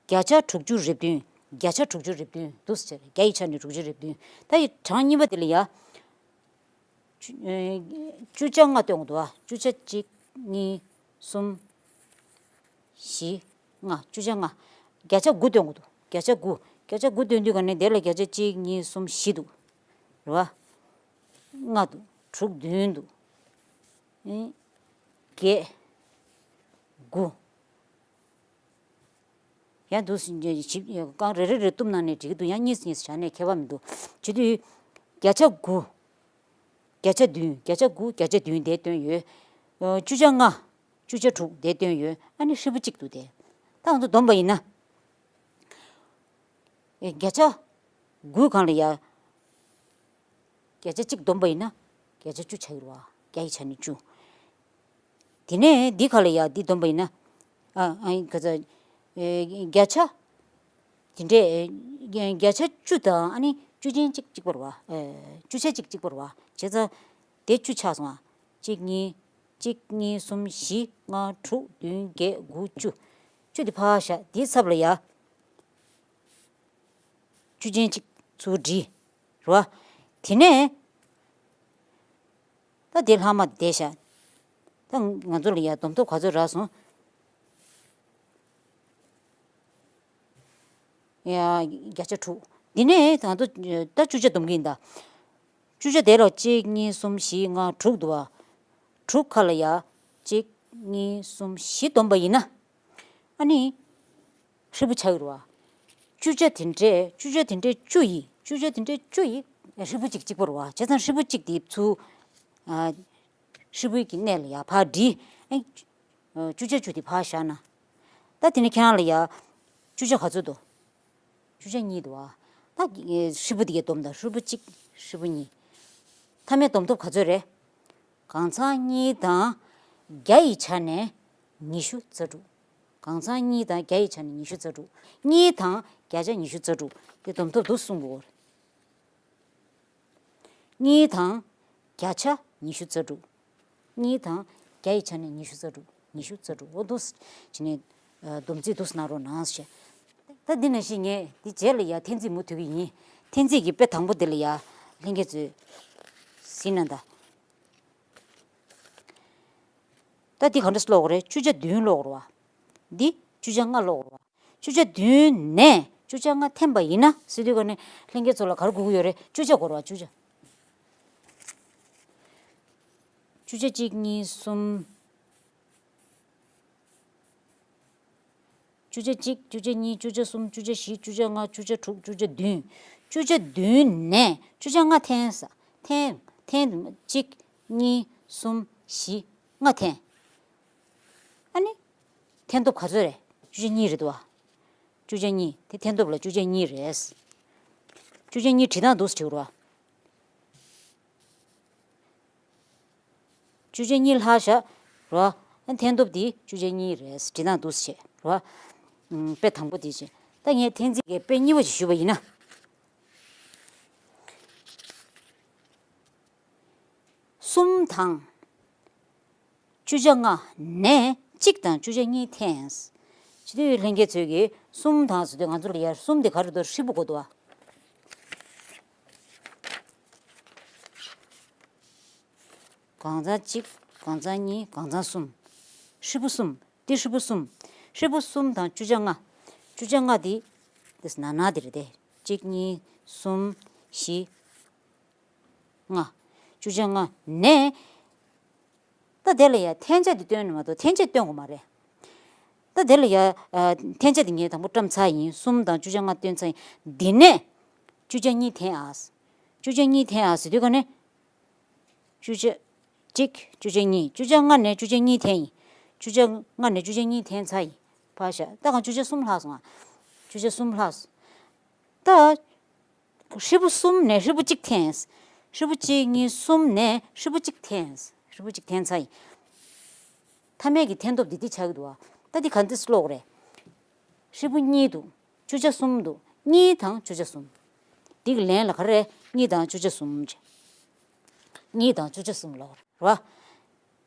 བརྒྱ་ཆ་དྲུག་ཅུ་རེ་བདུན། བརྒྱ་ཆ་དྲུག་ཅུ་རེ་བདུན་འདུག་ཟེར། བརྒྱ་ཡི་ཆ་ནས་དྲུག་ཅུ་རེ་བདུན། ད་ཡི་གྲངས་གཉིས་པ་དེ་ལ་ཡ། བཅུ་ཨེ། བཅུ་ཆ་ལྔ་སྟོན་གྱི་འདུག་བ། བཅུ་ཆ་གཅིག་གཉིས། གསུམ། བཞི། ལྔ། བཅུ་ཆ་ལྔ། བརྒྱ་ཆ་དགུ་སྟོན་གྱི་འདུག་བརྒྱ་ཆ་དགུ། བརྒྱ་ཆ་དགུ་སྟོན་དུས་ག་ནས་དེ་ལ་བརྒྱ་ཆ་གཅིག་གཉིས། གསུམ། བཞི་འདུག་རེད་བ། ལྔ་འདུག་དྲུག་བདུན་འདུག་ཨེ། བརྒྱད། དགུ། ཡང་འདུག་སེ་ཞིབ་རྐང་རེ་རེ་རེ་གཏུབ་གནང་ནས་འགྲིག་གི་འདུག་ཡང་གཉིས་གཉིས་བྱས་ནས་ཁྱད་པར་མི་འདུག་བྱེད་དུས། བརྒྱ་ཆ་དགུ། བརྒྱ་ཆ་བདུན། བརྒྱ་ཆ་དགུ། བརྒྱ་ཆ་བདུན་དེ་སྟོན་ཡོད། ཨ། བཅུ་ཆ་ལྔ། བཅུ་ཆ་དྲུག་དེ་སྟོན་ཡོད། ཨ་ནི་ཧྲིལ་པོ་གཅིག་འདུག་དེ། ད་ང་ཚོ་བསྡོམས་པ་ཡིན་ན། ཨེ། བརྒྱ་ཆ་དགུའི་སྒང་ལ་ཡ། བརྒྱ་ཆ་གཅིག་བསྡོམས་པ་ཡིན་ན། བརྒྱ་ཆ་བཅུ་ཆགས་ཀྱི་རེད་བ། བརྒྱ་ཡི་ཆ་ནས་བཅུ། དེ་ནས་འདི་ག་ལ་ཡ་འདི་བསྡོམས་པ་ཡིན་ན། ཨ་ཨ་ག་ཚ། ཨེ་བརྒྱ་ཆ། དེ་འདྲས་ཨེ་བརྒྱ་ཆ་བཅུ་དང་ཨ་ནི་བཅུ་ཅན་གཅིག་གཅིག་པ་རེད་བ། ཨེ་བཅུ་ཆ་གཅིག་གཅིག་པ་རེད་བ། བྱས་ཙང་དེ་བཅུ་ཆགས་སོང་ཨ། གཅིག་གཉིས། གཅིག་གཉིས་གསུམ་བཞི་ལྔ་དྲུག་བདུན་བརྒྱད་དགུ་བཅུ། བཅུ་དེ་ཕར་བཞག་དེའི་ཚབ་ལ་ཡ། བཅུ་ཅན་གཅིག་ཚུར་བྲིས། རེད་བ། དེ་ནས་ད་དེ་ལྷག་མ་དེ་བཞག་ད་ང་ཚོ་ལ་ཡ་བསྡོམས་ཐོབ་ག་ཚོད་རག་སོང་། ཡ་བརྒྱ་ཆ་དྲུག་འདི་ནས་ང་ཚོ་ད་བཅུ་ཆ་བསྡོམས་ཀྱི་ཡིན་ད། བཅུ་ཆ་དེ་ལ་གཅིག་གཉིས་གསུམ་བཞི་ལྔ་དྲུག་འདུག་བ། དྲུག་ཁ་ལ་ཡ། གཅིག་གཉིས་གསུམ་བཞི་བསྡོམས་པ་ཡིན་ན། ཨ་ནི། ཧྲིལ་པོ་ཆགས་ཀྱི་རེད་བ། བཅུ་ཆ་དེ་འདྲས་བཅུ་ཆ་དེ་འདྲས་བཅུ་ཡིས་བཅུ་ཆ་དེ་འདྲས་བཅུ་ཡིས་ཧྲིལ་པོ་གཅིག་གཅིག་པ་རེད་བ། བྱས་ཙང་ཧྲིལ་པོ་གཅིག་དེ་ཚུར། ཨ། ཧྲིལ་པོའི་གི་གནས་ལ་ཡ་ཕར་བྲིས། ཨེ། བཅུ་ཆ་བཅུ་དེ་ཕར་བཞག་ན། ད་དེ་ནས་ཁྱེད་རང་ལ་ཡ། བཅུ་ཆ་ག་ཚོད་འདུག་བཅུ་ཆ་གཉིས་འདུག་ཨ། ད་ཧྲིལ་པོ་དེ་གའི་བསྡོམས་དང་ཧྲིལ་པོ་གཅིག་ཧྲིལ་པོ་གཉིས། མཐའ་མའི་བསྡོམས་ཐོབ་ག་ཚོད་རེད། གང་ཚང་གཉིས་དང་བརྒྱ་ཡི་ཆ་ནས་ཉི་ཤུ་རྩ་དྲུག་གང་ཚང་གཉིས་དང་བརྒྱ་ཡི་ཆ་ནས་ཉི་ཤུ་རྩ་དྲུག་གཉིས་དང་བརྒྱ་ཆ་ཉི་ཤུ་རྩ་དྲུག་དེ་བསྡོམས་ཐོབ་འདུག་གསུངས་པ་རེད། གཉིས་དང་བརྒྱ་ཆ་ཉི་ཤུ་རྩ་དྲུག་གཉིས་དང་བརྒྱ་ཡི་ཆ་ནས་ཉི་ཤུ་རྩ་དྲུག་ཉི་ཤུ་རྩ་དྲུག་འོ་འདུག་སེ་བྱས་ནས་ཨ་སྡོམ་རྩིས་འདུག་སེ་གནང་རོགས་གནང་ཞེས། ད་འདི་ནང་བཞིན་ངས་འདི་རྗེས་ལ་ཡ་འཐེན་རྩིས་མུ་མཐུད་ཀྱི་ཡིན། འཐེན་རྩིས་ཀྱི་དཔེ་དང་པོ་འདི་ལ་ཡ་ལྷན་རྒྱས་ཚོས་གཟིགས་གནང་དང་། ད་འདི་ག་འདྲ་སེ་ཀློག་དགོས་རེད། བཅུ་ཆ་བདུན་ཀློག་དགོས་རེད་བ། འདི་བཅུ་ཆ་ལྔ་ཀློག་དགོས་རེད་བ། བཅུ་ཆ་བདུན་ནས་བཅུ་ཆ་ལྔ་འཐེན་པ་ཡིན་ན་ཟེར་དུས་ག་ནས་ལྷན་རྒྱས་ཚོ་ལ་ག་རེ་དགོས་ཀྱི་ཡོད་རེད། བཅུ་ཆ་དགོས་རེད་བ། བཅུ་ཆ། བཅུ་ཆ་གཅིག་གཉིས་གསུམ། བཅུ་ཆ་གཅིག་བཅུ་ཆ་གཉིས། བཅུ་ཆ་གསུམ། བཅུ་ཆ་བཞི། བཅུ་ཆ་ལྔ། བཅུ་ཆ་དྲུག་བཅུ་ཆ་བདུན། བཅུ་ཆ་བདུན་ནས་བཅུ་ཆ་ལྔ་འཐེན་ས། འཐེན། འཐེན། གཅིག་གཉིས། གསུམ། བཞི། ལྔ་འཐེན། ཨ་ནི། འཐེན་ཐོབ་ག་ཚོད་རེད། བཅུ་ཆ་གཉིས་རེད་འདུག་བ། བཅུ་ཆ་གཉིས། དེ་འཐེན་ཐོབ་ལ་བཅུ་ཆ་གཉིས་རེད། བཅུ་ཆ་གཉིས་བྲིས་སྟངས་འདུག་སེ་བྲིས་རོགས། བཅུ་ཆ་གཉིས་ལྷག་བཞག་རོ། འཐེན་ཐོབ་དེ་བཅུ་ཆ་གཉིས་རེད། བྲིས་སྟངས་འདུག་སེ་བྱས་རོ། ཨམ། དཔེ་དང་པོ་དེ་བྱས། ད་ངས་འཐེན་རྩིས་ཀྱི་དཔེ་གཉིས་པ་ཞིག་ཞུས་པ་ཡིན་ན། གསུམ་དང་། བཅུ་ཆ་ལྔ་ནས་གཅིག་དང་བཅུ་ཆ་གཉིས་འཐེན། སྤྱི་འཐུས་ལྷན་རྒྱས་ཚོས་ཀྱིས་གསུམ་དང་ཟེར་དུས་ང་ཚོ་ལ་ཡར་གསུམ་དེ་ག་རེ་འདུག་ཧྲིལ་པོ་དགོས་འདུག་བ། གང་ཚང་གཅིག་གང་ཚང་གཉིས། གང་ཚང་གསུམ། ཧྲིལ་པོ་གསུམ། འདི་ཧྲིལ་པོ་གསུམ། ཧྲིལ་པོ་གསུམ་དང་བཅུ་ཆ་ལྔ། བཅུ་ཆ་ལྔ་འདི། འདི་ན་ན་འདི་རེད་དེ། གཅིག་གཉིས། གསུམ། བཞི། ལྔ། བཅུ་ཆ་ལྔ་ནས། ད་དེ་ལ་ཡ་འཐེན་ཆ་འདི་སྟོན་ནི་མ་གཏོགས་འཐེན་ཆ་སྟོན་དགོས་མ་རེད། ད་དེ་ལ་ཡ། ཨ། འཐེན་ཆ་འདི་ངས་དང་པོ་བཀྲམ་ཚར་ཡིན། གསུམ་དང་བཅུ་ཆ་ལྔ་སྟོན་ཚར་ཡིན། འདི་ནས། བཅུ་ཆ་གཉིས་འཐེན་ཨ། བཅུ་ཆ་གཉིས་འཐེན་ཨ་ཟེར་དུས་ག་ནས། བཅུ་ཆ་གཅིག་བཅུ་ཆ་གཉིས། བཅུ་ཆ་ལྔ་ནས་བཅུ་ཆ་གཉིས་འཐེན་ཡིན། བཅུ་ཆ་ལྔ་ནས་བཅུ་ཆ་གཉིས་འཐེན་ཚར་ཡིན། ཕར་བཞག་ད་གང་བཅུ་ཆ་གསུམ་ལྷག་སོང་ང་། བཅུ་ཆ་གསུམ་ལྷག་སོང་། ད། ཧྲིལ་པོ་གསུམ་ནས་ཧྲིལ་པོ་གཅིག་འཐེན། ཧྲིལ་པོ་གཅིག་གཉིས་གསུམ་ནས་ཧྲིལ་པོ་གཅིག་འཐེན། ཧྲིལ་པོ་གཅིག་འཐེན་ཚར་ཡིན། མཐའ་མའི་གི་འཐེན་ཐོབ་འདི་འདི་ཆགས་ཀྱི་འདུག་བ། ད་འདི་ག་འདྲས་ཀློག་རེད། ཧྲིལ་པོ་གཉིས་འདུག་བཅུ་ཆ་གསུམ་འདུག་གཉིས་དང་བཅུ་ཆ་གསུམ། འདི་གི་ལན་ལ་ག་རེ་རེད། གཉིས་དང་བཅུ་ཆ་གསུམ་བྱས། གཉིས་དང་བཅུ་ཆ་གསུམ་ལོག་རེད་བ།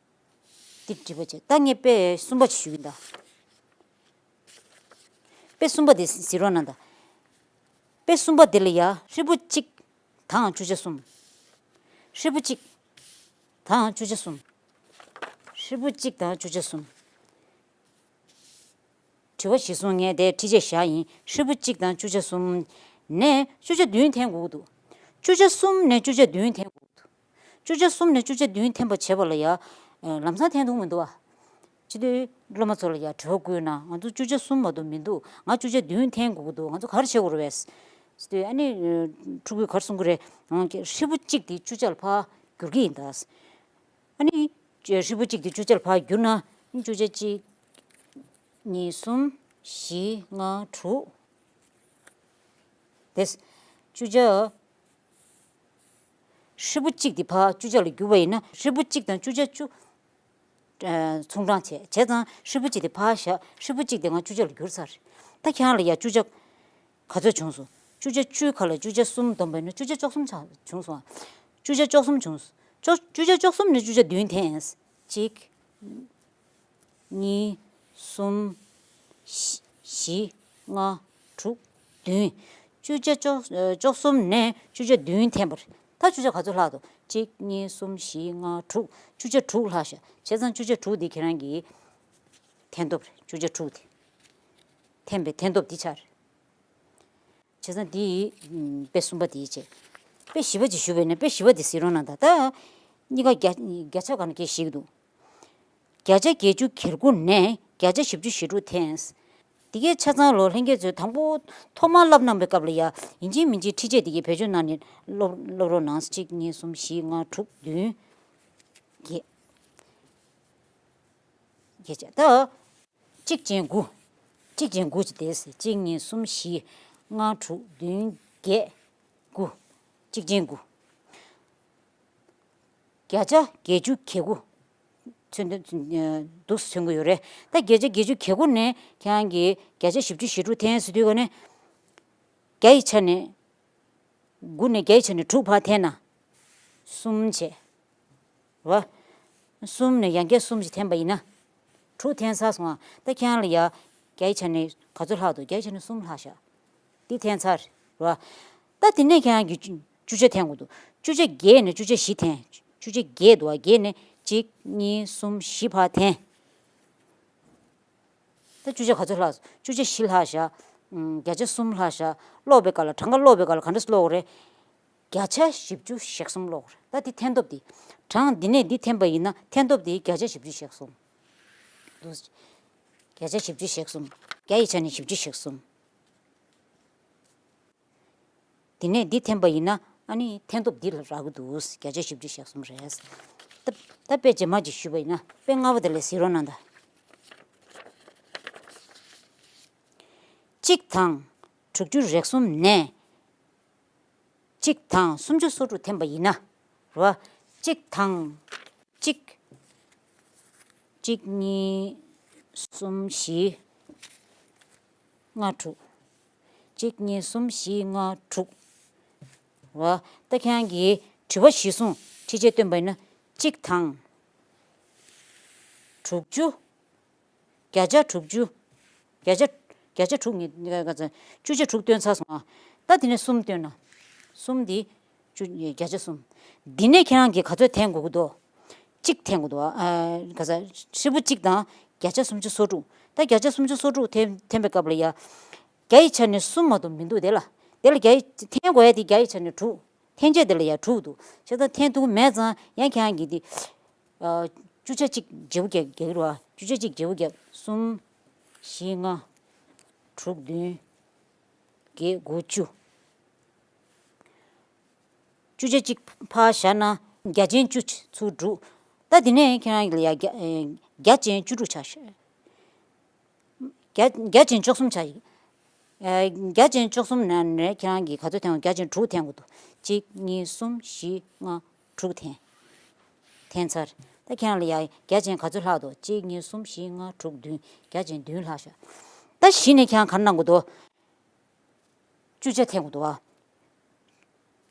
འདི་འགྲིག་པ་བྱས། ད་ངས་དཔེ་གསུམ་པ་ཞིག་ཞུ་གི་ཡིན་ད། དཔེ་གསུམ་པ་དེ་གཟིགས་རོགས་གནང་དང་། དཔེ་གསུམ་པ་དེ་ལ་ཡ་ཧྲིལ་པོ་གཅིག་དང་བཅུ་ཆ་གསུམ། ཧྲིལ་པོ་གཅིག་དང་བཅུ་ཆ་གསུམ། ཧྲིལ་པོ་གཅིག་དང་བཅུ་ཆ་གསུམ། དྲི་བ་གཞིར་བཟུང་ངས་དེ་ཁྲིད་ཆས་བཞག་ཡིན། ཧྲིལ་པོ་གཅིག་དང་བཅུ་ཆ་གསུམ་ནས་བཅུ་ཆ་བདུན་འཐེན་དགོས་ཀྱི་འདུག་བཅུ་ཆ་གསུམ་ནས་བཅུ་ཆ་བདུན་འཐེན་དགོས་ཀྱི་འདུག་བཅུ་ཆ་གསུམ་ནས་བཅུ་ཆ་བདུན་འཐེན་པ་བྱེད་པ་ལ་ཡ། ལམ་སང་འཐེན་ཐུབ་མི་འདུག་བ། སྤྱི་འཐུས་སློབ་མ་ཚོ་ལ་ཡ་དྲི་བ་བཀོད་ན་ང་ཚོ་བཅུ་ཆ་གསུམ་མ་གཏོགས་མི་འདུག་ང་བཅུ་ཆ་བདུན་འཐེན་དགོས་ཀྱི་འདུག་ང་ཚོ་ག་རེ་བྱེད་དགོས་རེད་པས། སྤྱི་འཐུས་ཨ་ནི། ཕྲུ་གུས་ག་རེ་གསུང་གི་རེད། ཧྲིལ་པོ་གཅིག་དེ་བཅུ་ཆ་ལ་ཕར་བསྒྱུར་གྱི་ཡིན་ད། ཨ་ནི། ཧྲིལ་པོ་གཅིག་དེ་བཅུ་ཆ་ལ་ཕར་བསྒྱུར་ན། བཅུ་ཆ་གཅིག་གཉིས། གསུམ། བཞི། ལྔ། དྲུག་དེ། བཅུ་ཆ། ཧྲིལ་པོ་གཅིག་དེ་ཕར་བཅུ་ཆ་ལ་བསྒྱུར་བ་ཡིན་ན། ཧྲིལ་པོ་གཅིག་དང་བཅུ་ཆ་བཅུ། ཨ། ཚོང་གྲངས་བྱས། བྱས་ཙང་ཧྲིལ་པོ་གཅིག་དེ་ཕར་བཞག་ཧྲིལ་པོ་གཅིག་དེ་ང་བཅུ་ཆ་ལ་བསྒྱུར་ཚར། ད་ཁྱེད་རང་ལ་ཡ་བཅུ་ཆ་ག་ཚོད་བྱུང་སོང་། བཅུ་ཆ་བཅུའི་ཁ་ལ་བཅུ་ཆ་གསུམ་བསྡོམས་པ་ཡིན་ན་བཅུ་ཆ་བཅུ་གསུམ་ཆགས་བྱུང་སོང་། བཅུ་ཆ་བཅུ་གསུམ་བྱུང་སོང་། བཅུ་བཅུ་ཆ་བཅུ་གསུམ་ནས་བཅུ་ཆ་བདུན་འཐེན། གཅིག་གཉིས། གསུམ། བཞི། བཞི། ལྔ། དྲུག་བདུན། བཅུ་ཆ་བཅུ་ཨ། བཅུ་གསུམ་ནས་བཅུ་ཆ་བདུན་འཐེན་པ་རེད། ད་བཅུ་ཆ་ག་ཚོད་ལྷག་འདུག་གཅིག་གཉིས། གསུམ། བཞི། ལྔ། དྲུག་བཅུ་ཆ་དྲུག་ལྷག་ཤག་བྱས་ཙང་བཅུ་ཆ་དྲུག་འདི་ཁྱེད་རང་གི་འཐེན་ཐོབ་རེད། བཅུ་ཆ་དྲུག་དེ། འཐེན་པའི་འཐེན་ཐོབ་འདི་ཆགས་རེད། བྱས་ཙང་འདི་ཨམ། དཔེ་གསུམ་པ་འདི་བྱས། དཔེ་བཞི་པ་ཅིག་ཞུས་པ་ཡིན་ན། དཔེ་བཞི་པ་འདི་གཟིགས་རོགས་གནང་དང་། ད་གཉིས་ཀ་བརྒྱ་བརྒྱ་ཆ་ག་ནས་སྐད་ཤེས་ཀྱི་འདུག་བརྒྱ་ཆ་བརྒྱད་ཅུ་གྱ་དགུ་ནས་བརྒྱ་ཆ་བཞི་བཅུ་ཞེ་དྲུག་འཐེན། འདི་གའི་ཆ་ཚང་ལོ་ལྷན་རྒྱས་ཚོས་དང་པོ་ཐོག་མར་བསླབ་གནང་བའི་སྐབས་ལ་ཡ། ཡིན་གཅིག་མིན་གཅིག་ཁྲིད་ཆས་འདི་གའི་བེད་སྤྱོད་གནང་ནས་སློབ་སློབ་རོགས་གནང་། གཅིག་གཉིས། གསུམ། བཞི། ལྔ། དྲུག་བདུན། བརྒྱད། བརྒྱད་བྱས། ད་གཅིག་ཅན་དགུ། གཅིག་ཅན་དགུ་ཅིག་དེ། གཅིག་གཉིས། གསུམ། བཞི། ལྔ། དྲུག་བདུན། བརྒྱད། དགུ། གཅིག་ཅན་དགུ། བརྒྱ་ཆ་བརྒྱད་ཅུ་གྱ་དགུ། མཚོན་དོན་ཨ། འདུག་མཚོན་གྱི་ཡོད་རེད། ད་བརྒྱ་ཆ་བརྒྱད་ཅུ་གྱ་དགུ་ནས་ཁྱེད་རང་གིས་བརྒྱ་ཆ་བཞི་བཅུ་ཞེ་དྲུག་འཐེན་ཟེར་དུས་ག་ནས། བརྒྱ་ཡི་ཆ་ནས། དགུ་ནས་བརྒྱ་ཡི་ཆ་ནས་དྲུག་ཕར་འཐེན་ན། གསུམ་བྱས། རེད་བ། གསུམ་ནས་ཡང་བསྐྱར་གསུམ་ཞིག་འཐེན་པ་ཡིན་ན། དྲུག་འཐེན་ཚར་སོང་ཨ། ད་ཁྱེད་རང་ལ་ཡ། བརྒྱ་ཡི་ཆ་ནས་ག་ཚོད་ལྷག་འདུག་བརྒྱ་ཡི་ཆ་ནས་གསུམ་ལྷག་ཤག་འདི་འཐེན་ཚར། རེད་བ། ད་དེ་ནས་ཁྱེད་རང་གིས་བཅུ་བཅུ་ཆ་འཐེན་དགོས་འདུག་བཅུ་ཆ་བརྒྱད་ནས་བཅུ་ཆ་བཞི་འཐེན། བཅུ་ཆ་བརྒྱད་འདུག་བ། བརྒྱད་ནས་གཅིག་གཉིས། གསུམ། བཞི་ཕར་འཐེན། ད་བཅུ་ཆ་ག་ཚོད་ལྷག་སོང་། བཅུ་ཆ་བཞི་ལྷག་ཤག་ཨམ། བརྒྱ་ཆ་གསུམ་ལྷག་ཤག་ཀློག་པའི་སྐབས་ལ། གྲངས་ཀ་ཀློག་པའི་སྐབས་ལ་ག་འདྲ་སེ་ཀློག་དགོས་རེད། བརྒྱ་ཆ་བཞི་བཅུ་ཞེ་གསུམ་ཀློག་དགོས་རེད། ད་འདི་འཐེན་ཐོབ་འདི། གྲངས་འདི་ནས་འདི་འཐེན་པ་ཡིན་ན། འཐེན་ཐོབ་འདི་བརྒྱ་ཆ་བཞི་བཅུ་ཞེ་གསུམ། བརྒྱ་ཆ་བཞི་བཅུ་ཞེ་གསུམ། བརྒྱ་ཡི་ཆ་ནས་བཞི་བཅུ་ཞེ་གསུམ། འདི་ནས་འདི་འཐེན་པ་ཡིན་ན། ཨ་ནི་འཐེན་ཐོབ་འདི་ལ་རག་གི་འདུག་བརྒྱ་ཆ་བཞི་བཅུ་ཞེ་གསུམ་རེད། ད་ད་དཔེ་རྗེས་མ་ཅིག་ཞུས་པ་ཡིན་ན། དཔེ་ལྔ་པ་དེ་ལ་གཟིགས་རོགས་གནང་དང་། གཅིག་དང་དྲུག་ཅུ་རེ་གསུམ་ནས་གཅིག་དང་སུམ་ཅུ་སོ་དྲུག་འཐེན་པ་ཡིན་ན། རེད་བ། གཅིག་དང་། གཅིག་གཅིག་གཉིས། གསུམ། བཞི། ལྔ། དྲུག་གཅིག་གཉིས། གསུམ། བཞི། ལྔ། དྲུག་རེད་བ། ད་ཁྱེད་རང་གིས་དྲི་བ་གཞིར་བཟུང་ཁྲིད་ཆས་སྟོན་པ་ཡིན་ན། གཅིག་དང་། དྲུག་ཅུ། བརྒྱ་ཆ་དྲུག་ཅུ། བརྒྱ་ཆ། བརྒྱ་ཆ་དྲུག་ངས་ག་ཚོད། བཅུ་ཆ་དྲུག་བཏོན་ཚར་སོང་ཨ། ད་དེ་ནས་གསུམ་བཏོན་ན། གསུམ་འདི། བཅུ། བརྒྱ་ཆ་གསུམ། འདི་ནས་ཁྱེད་རང་གིས་ག་ཚོད་འཐེན་དགོས་ཀྱི་འདུག་གཅིག་འཐེན་དགོས་འདུག་ཨ། ག་ས། ཧྲིལ་པོ་གཅིག་དང་བརྒྱ་ཆ་སུམ་ཅུ་སོ་དྲུག་ད་བརྒྱ་ཆ་སུམ་ཅུ་སོ་དྲུག་འཐེན་འཐེན་པའི་སྐབས་ལ་ཡ། བརྒྱ་ཡི་ཆ་ནས་གསུམ་མ་གཏོགས་མི་འདུག་དེ་ལ། དེ་ལ་བརྒྱ་ཡི་འཐེན་དགོས་ཡ་དེ་བརྒྱ་ཡི་ཆ་ནས་དྲུག་འཐེན་ཆ་དེ་ལ་ཡ་དྲུག་འདུག་བྱས་ཙང་འཐེན་ཐུབ་ཀྱི་མེད་ཙང་ཡང་ཁྱེད་རང་གིས་དེ། ཨ། བཅུ་ཆ་གཅིག་བརྗེ་པོ་རྒྱག་རྒྱག་གི་རེད་བ། བཅུ་ཆ་གཅིག་བརྗེ་པོ་རྒྱག་གསུམ། བཞི། ལྔ། དྲུག་བདུན། བརྒྱད། དགུ། བཅུ། བཅུ་ཆ་གཅིག་ཕར་བཞག་ན་བརྒྱ་ཅན་བཅུ་ཚུར་དྲུག་ད་དེ་ནས་ཁྱེད་རང་ལ་ཡ་བརྒྱ་བརྒྱ་ཅན་བཅུ་དྲུག་ཆགས་ཤག་བརྒྱ་བརྒྱ་ཅན་བཅུ་གསུམ་ཆགས་ཡིན། ཨ། བརྒྱ་ཅན་བཅུ་གསུམ་ནང་ནས་ཁྱེད་རང་གིས་ག་ཚོད་འཐེན་དགོས། བརྒྱ་ཅན་དྲུག་འཐེན་དགོས་འདུག་གཅིག་གཉིས། གསུམ། བཞི། ལྔ། དྲུག་འཐེན། འཐེན་ཚར། ད་ཁྱེད་རང་ལ་ཡ་བརྒྱ་ཅན་ག་ཚོད་ལྷག་འདུག་གཅིག་གཉིས། གསུམ། བཞི། ལྔ། དྲུག་བདུན། བརྒྱ་ཅན་བདུན་ལྷག་ཤག་ད་གཞི་ནས་ཁྱེད་རང་ག་རེ་གནང་དགོས་འདུག་བཅུ་ཆ་འཐེན་དགོས་འདུག་བ།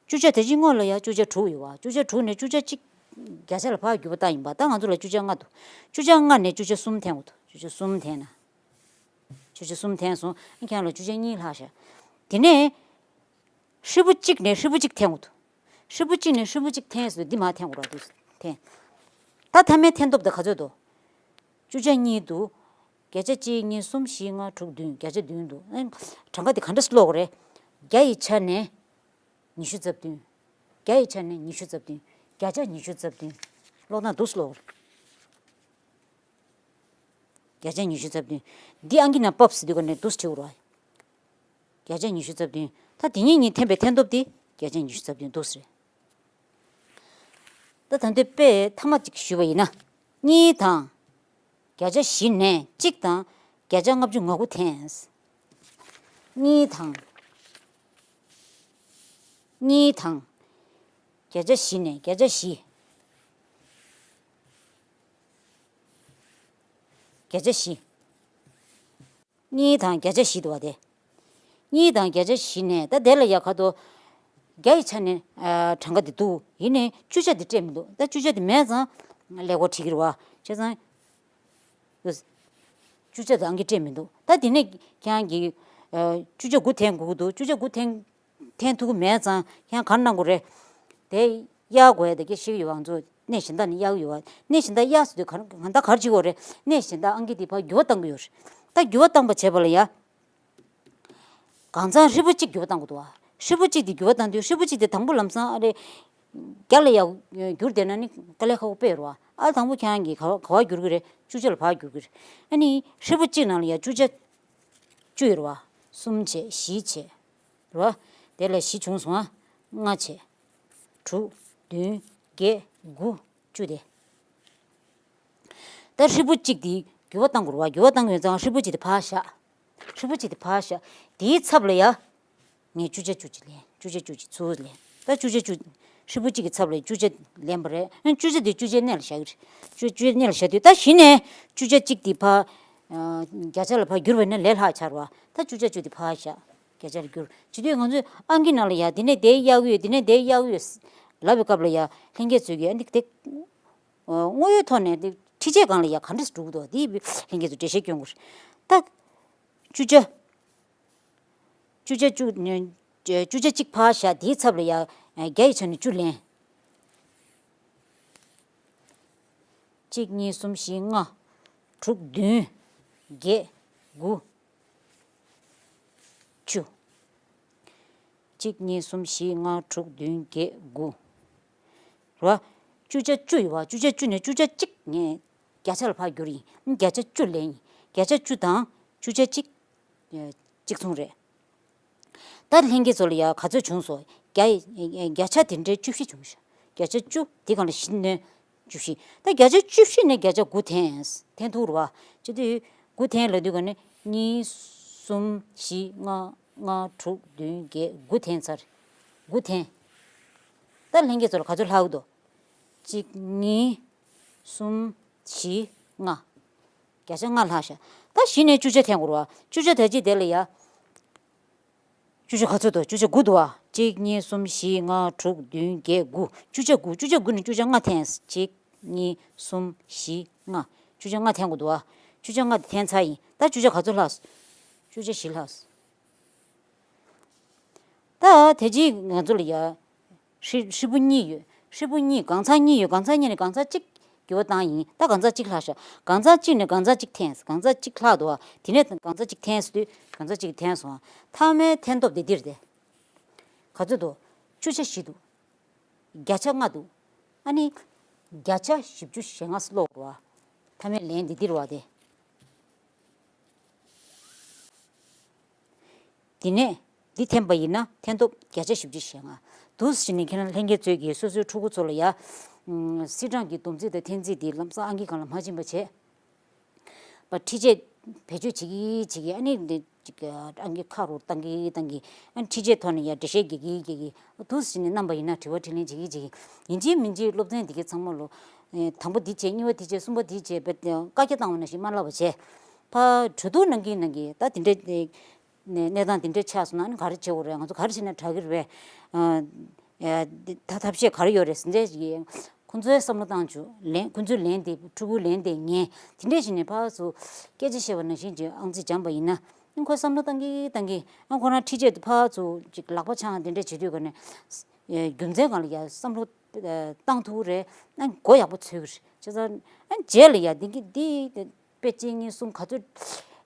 བཅུ་ཆ་དེ་བཞིན་སྔོན་ལ་ཡ་བཅུ་ཆ་དྲུག་ཡོད་བ། བཅུ་ཆ་དྲུག་ནས་བཅུ་ཆ་གཅིག་བརྒྱ་ཆ་ལ་ཕར་བསྒྱུར་བ་བཏང་ཡིན་པ། ད་ང་ཚོ་ལ་བཅུ་ཆ་ལྔ་འདུག་བཅུ་ཆ་ལྔ་ནས་བཅུ་ཆ་གསུམ་འཐེན་དགོས་འདུག་བཅུ་ཆ་གསུམ་འཐེན་ན། བཅུ་ཆ་གསུམ་འཐེན་སོང་། ཁྱེད་རང་ལ་བཅུ་ཆ་གཉིས་ལྷག་ཤག་དེ་ནས། ཧྲིལ་པོ་གཅིག་ནས་ཧྲིལ་པོ་གཅིག་འཐེན་དགོས་འདུག་ཧྲིལ་པོ་གཅིག་ནས་ཧྲིལ་པོ་གཅིག་འཐེན་ཟེར་དུས་འདི་མར་འཐེན་དགོས་ར་འདུག་འཐེན། ད་མཐའ་མའི་འཐེན་ཐོབ་དེ་ག་ཚོད་འདུག་བཅུ་ཆ་གཉིས་འདུག་བརྒྱ་ཆ་གཅིག་གཉིས། གསུམ། བཞི། ལྔ། དྲུག་བདུན། བརྒྱ་ཆ་བདུན་འདུག་ཨ། གྲངས་ཀ་འདི་ག་འདྲ་སེ་ཀློག་དགོས་རེད། བརྒྱ་ཡི་ཆ་ནས་ཉི་ཤུ་རྩ་བདུན། བརྒྱ་ཡི་ཆ་ནས་ཉི་ཤུ་རྩ་བདུན། བརྒྱ་ཆ་ཉི་ཤུ་རྩ་བདུན། ཀློག་སྟངས་འདུག་སེ་ཀློག་དགོས་རེད། བརྒྱ་ཆ་ཉི་ཤུ་རྩ་བདུན། འདི་ཨང་ཀི་ནང་ཕབ་ཟེར་དུས་ག་ནས་འདུག་སེ་བྲིས་དགོས་རེད། བརྒྱ་ཆ་ཉི་ཤུ་རྩ་བདུན། ད་དེ་གཉིས་གཉིས་འཐེན་པའི་འཐེན་ཐོབ་དེ་བརྒྱ་ཆ་ཉི་ཤུ་རྩ་བདུན་འདུག་སེ་རེད། ད་ད་ལྟའི་དཔེ་ཐ་མ་གཅིག་ཞུས་པ་ཡིན་ན། གཉིས་དང་བརྒྱ་ཆ་བཞི་ནས་གཅིག་དང་བརྒྱ་ཆ་ལྔ་བཅུ་ང་དགུ་འཐེན། གཉིས་དང་། གཉིས་དང་། བརྒྱ་ཆ་བཞི་ནས་བརྒྱ་ཆ་བཞི། བརྒྱ་ཆ་བཞི། གཉིས་དང་བརྒྱ་ཆ་བཞི་འདུག་བ་དེ། གཉིས་དང་བརྒྱ་ཆ་བཞི་ནས་ད་དེ་ལ་ཡ་ཁ་དོ། བརྒྱ་ཡི་ཆ་ནས་ཨ་གྲངས་ཀ་དེ་འདུག་ཡིན་ནའི་བཅུ་ཆ་དེ་སྤྲད་མི་འདུག་ད་བཅུ་ཆ་དེ་མེད་ཙང་ཀླད་ཀོར་བྲིས་ཀྱི་རེད་བ། བྱས་ཙང་། བཅུ་ཆ་དེ་ཨང་ཀི་སྤྲད་མི་འདུག་ད་དེ་ནས་ཁྱེད་རང་གིས་ཨ་བཅུ་ཆ་དགུ་འཐེན་དགོས་ཀྱི་འདུག་བཅུ་ཆ་དགུ་འཐེན། འཐེན་ཐུབ་ཀྱི་མེད་ཙང་ཁྱེད་རང་ག་རེ་གནང་དགོས་རེད། དེ་གཡར་དགོས་ཡ་དེ་སྐད་ཤེས་ཀྱི་ཡོད་པ། ང་ཚོ་གནས་གཞན་དག་ནས་གཡར་གྱི་ཡོད་པ། གནས་གཞན་དག་གཡར་ཟེར་དུས་ག་རེ་གང་ལྟར་ག་རེ་བྱེད་དགོས་རེད། གནས་གཞན་དག་ཨང་ཀི་དེ་ཕར་འགྱུར་བ་གཏང་གི་ཡོད་རེད། ད་འགྱུར་བ་བཏང་པ་བྱས་པ་ལ་ཡ། གང་ཚང་ཧྲིལ་པོ་གཅིག་འགྱུར་བ་བཏང་དགོས་འདུག་བ། ཧྲིལ་པོ་གཅིག་དེ་འགྱུར་བ་བཏང་དུས་ཧྲིལ་པོ་གཅིག་དེ་དང་པོ་ལམ་སང་ཨ་རེ། བརྒྱ་ལ་ཡ་འགྱུར་བསྡད་ན་ནི་དཀའ་ལས་ཁག་པོ་དཔེ་རེད་བ། ཨ་དང་པོ་ཁྱེད་རང་གིས་ག་བ་ག་བ་འགྱུར་གི་རེད། བཅུ་ཆ་ལ་ཕར་འགྱུར་གི་རེད། ཨ་ནི་ཧྲིལ་པོ་གཅིག་ནང་ལ་ཡ་བཅུ་ཆ་བཅུ་ཡོད་རེད་བ། གསུམ་བྱས། བཞི་བྱས། རེད་བ། དེ་ལ་བཞི་བྱུང་སོང་ཨ། ལྔ་བྱས། དྲུག་བདུན་བརྒྱད་དགུ་བཅུ་དེ། ད་ཧྲིལ་པོ་གཅིག་དེ་འགྱུར་བ་བཏང་དགོས་རེད་བ། འགྱུར་བ་བཏང་ཡོད་ཙང་ཧྲིལ་པོ་གཅིག་དེ་ཕར་བཞག་ཧྲིལ་པོ་གཅིག་དེ་ཕར་བཞག་དེའི་ཚབ་ལ་ཡ། ངས་བཅུ་ཆ་བཅུ་གཅིག་ལེན། བཅུ་ཆ་བཅུ་གཅིག་ཚུར་ལེན། ད་བཅུ་ཆ་བཅུ། ཧྲིལ་པོ་གཅིག་གི་ཚབ་ལ་བཅུ་ཆ་ལེན་པ་རེད། ཨ་བཅུ་ཆ་དེ་བཅུ་ཆའི་སྣེ་ལ་བཞག་གི་རེད། བཅུ་བཅུ་ཆའི་སྣེ་ལ་བཞག་དུས་ད་གཞི་ནས་བཅུ་ཆ་གཅིག་དེ་ཕར། ཨ་བརྒྱ་ཆ་ལ་ཕར་བསྒྱུར་བ་ན་ལས་སླ་ཆགས་རེད་བ། ད་བཅུ་ཆ་བཅུ་དེ་ཕར་བཞག་བརྒྱ་ཆ་ལ་བསྒྱུར། བྱེད་དུས་ང་ཚོས་ཨང་ཀི་ནང་ལ་ཡ་དེ་ནས་དེ་གཡར་གྱི་ཡོད། དེ་ནས་དེ་གཡར་གྱི་ཡོད། ལབ་པའི་སྐབས་ལ་ཡ་ལྷན་རྒྱས་ཚོས་ཀྱིས་ཨ་འདི་དེ། ཨ་དངོས་ཡོད་ཐོག་ནས་དེ་འཕྲི་ཆས་སྒང་ལ་ཡ་ག་འདྲས་འགྲོ་གི་འདུག་དེ་ལྷན་རྒྱས་ཚོས་འགྲེལ་བཤད་སྐྱོན་དགོས་རེད། ད། བཅུ་ཆ། བཅུ་ཆ་བཅུ། བཅུ་ཆ་གཅིག་ཕར་བཞག་དེའི་ཚབ་ལ་ཡ། བརྒྱ་ཡི་ཆ་ནས་བཅུ་ལེན། གཅིག་གཉིས་གསུམ་བཞི་ལྔ། དྲུག་བདུན་བརྒྱད་དགུ་བཅུ། གཅིག་གཉིས་གསུམ་བཞི་ལྔ་དྲུག་བདུན་བརྒྱད་དགུ། རེད་བ། བཅུ་ཆ་བཅུ་ཡོད་བ། བཅུ་ཆ་བཅུ་ནས་བཅུ་ཆ་གཅིག་ངས་བརྒྱ་ཆ་ལ་ཕར་བསྒྱུར་ཡིན། བརྒྱ་ཆ་བཅུ་ལེན་ཡིན། བརྒྱ་ཆ་བཅུ་དང་བཅུ་ཆ་གཅིག་ཨ་གཅིག་མཚུངས་རེད། ད་ལྷན་རྒྱས་ཚོ་ལ་ཡ་ག་ཚོད་བྱུང་སོང་། བརྒྱ་ཡི་བརྒྱ་ཆ་དེ་འདྲའི་བཅུ་བཞི་བྱུང་ཤག་བརྒྱ་ཆ་བཅུ་དེ་གང་ལ་བཞི་ནས་བཅུ་བཞི། ད་བརྒྱ་ཆ་བཅུ་བཞི་ནས་བརྒྱ་ཆ་དགུ་འཐེན། འཐེན་ཐུབ་རེད་བ། བྱེད་དུས་དགུ་འཐེན་ལབ་དུས་ག་ནས་གཉིས་གསུམ་བཞི་ལྔ་ལྔ་དྲུག་བདུན་བརྒྱད་དགུ་འཐེན་ཚར། དགུ་འཐེན། ད་ལྷན་རྒྱས་ཚོ་ལ་ག་ཚོད་ལྷག་འདུག་གཅིག་གཉིས་གསུམ་བཞི་ལྔ། བརྒྱ་ཆ་ལྔ་ལྷག་ཤག་ད་གཞི་ནས་བཅུ་ཆ་འཐེན་དགོས་རེད་བ། བཅུ་ཆ་ད་ཅི་དེ་ལ་ཡ། བཅུ་ཆ་ག་ཚོད་འདུག་བཅུ་ཆ་དགུ་འདུག་བ། གཅིག་གཉིས་གསུམ་བཞི་ལྔ་དྲུག་བདུན་བརྒྱད་དགུ། བཅུ་ཆ་དགུ། བཅུ་ཆ་དགུ་ནས་བཅུ་ཆ་ལྔ་འཐེན། གཅིག་གཉིས་གསུམ་བཞི་ལྔ། བཅུ་ཆ་ལྔ་འཐེན་དགོས་འདུག་བ། བཅུ་ཆ་ལྔ་དེ་འཐེན་ཚར་ཡིན། ད་བཅུ་ཆ་ག་ཚོད་ལྷག་སོང་། བཅུ་ཆ་བཞི་ལྷག་སོང་། ད་དེ་རྗེས་ང་ཚོ་ལ་ཡ། ཧྲིལ་ཧྲིལ་པོ་གཉིས་ཡོད། ཧྲིལ་པོ་གཉིས། གང་ཚང་གཉིས་ཡོད། གང་ཚང་གཉིས་ནས་གང་ཚང་གཅིག་འགྱུར་བ་བཏང་ཡིན། ད་གང་ཚང་གཅིག་ལྷག་ཤག་གང་ཚང་གཅིག་ནས་གང་ཚང་གཅིག་འཐེན། གང་ཚང་གཅིག་ལྷག་འདུག་བ། དེ་ནས་གང་ཚང་གཅིག་འཐེན་ཟེར་དུས་གང་ཚང་གཅིག་འཐེན་སོང་བ། མཐའ་མའི་འཐེན་སྟོབས་དེ་འདིར་དེ། ག་ཚོད་འདུག་བཅུ་ཆ་བཞི་འདུག་བརྒྱ་ཆ་ལྔ་འདུག་ཨ་ནི། བརྒྱ་ཆ་བཞི་བཅུ་ཞེ་ལྔ་ཀློག་འགྲོ་བ། མཐའ་མའི་ལན་འདི་འདིར་བ་དེ། དེ་ནས་འདི་འཐེན་པ་ཡིན་ན་འཐེན་སྟོབས་བརྒྱ་ཆ་བཞི་བཅུ་ཞེ་ལྔ། འདུག་སེ་བྱས་ནས་ཁྱེད་རང་ལྷན་རྒྱས་ཚོས་ཀྱིས་སོ་སོའི་ཕྲུ་གུ་ཚོ་ལ་ཡ། སིལ་གྲངས་ཀྱི་སྡོམ་རྩིས་དང་འཐེན་རྩིས་འདི་ལམ་སང་ཨང་ཀི་སྒང་ལ་མ་ཕྱིན་པ་བྱས། པ་འཕྲི་ཆས་བེད་སྤྱོད་བྱེད་ཀྱི་བྱེད་ཀྱི་ཨ་ནི་འདི་ཅིག་ཨང་ཀི་ཁ་རུ་བཏང་གི་བཏང་གི་ཨ་ནི་འཕྲི་ཆས་ཐོག་ནས་ཡ་འགྲེལ་བཤད་རྒྱག་གི་རྒྱག་གི། འདུག་སེ་བྱས་ནས་རྣམ་པ་ཡིན་ན་དྲི་བ་དྲིས་ལན་བྱེད་ཀྱི་བྱེད་ཀྱི། ཡིན་གཅིག་མིན་གཅིག་སློབ་ཚན་འདི་གའི་ཚང་མ་ལོ། ཨེ་དང་པོ་འདི་བྱས། གཉིས་པ་འདི་བྱས། གསུམ་པ་འདི་བྱས་པས་བཀའ་རྒྱ་བཏང་བ་ནང་བཞིན་མ་བསླབ་པ་བྱས། ཕར་གྲོས་བསྡུར་གནང་གིན་གནང་གིན་ད་དེ་འདྲའི་གནས་གནས་སྟངས་དེ་འདྲ་ཆགས་སོང་ན་ཨ་ནི་ག་རེ་བྱེད་དགོས་རེད། ང་ཚོ་ག་རེ་བྱས་ན་དྲག་གི་རེད། ཨ་ཨ་ད་ཐབས་ཤེས་ག་རེ་ཡོད་རེད་ཟེར་འདྲ་ཞིག་ཁོང་ཚོའི་བསམ་བློ་བཏང་བྱུང་། ལན་ཁོང་ཚོའི་ལན་དེ་ཕྲུ་གུའི་ལན་དེ་ཉན། དེ་འདྲ་བྱས་ནས་ཕར་ཚུར་སྐད་ཆ་བཤད་པ་ནང་བཞིན་གྱི་ཨང་རྩིས་སྦྱངས་པ་ཡིན་ན། ཨ་ཁོས་བསམ་བློ་བཏང་གིན་བཏང་གིན་ཨ་ཁོ་རང་འཕྲི་ཆས་དེ་ཕར་ཚུར་ཅིག་ལག་པ་འཆང་དེ་འདྲ་བྱེད་དུས་ག་ནས། ཨེ་རྒྱུ་མཚན་སྒང་ལ་ཡ་བསམ་བློ་ཨེ་བཏང་ཐུབ་རེད། ཨ་མགོ་ཡག་པོ་ཚོད་ཀྱི་རེད། བྱས་ཙང་ཨ་རྗེས་ལ་ཡ་འདི་གི་འདི་དཔེ་གཅིག་གཉིས་གསུམ་ག་ཚོད་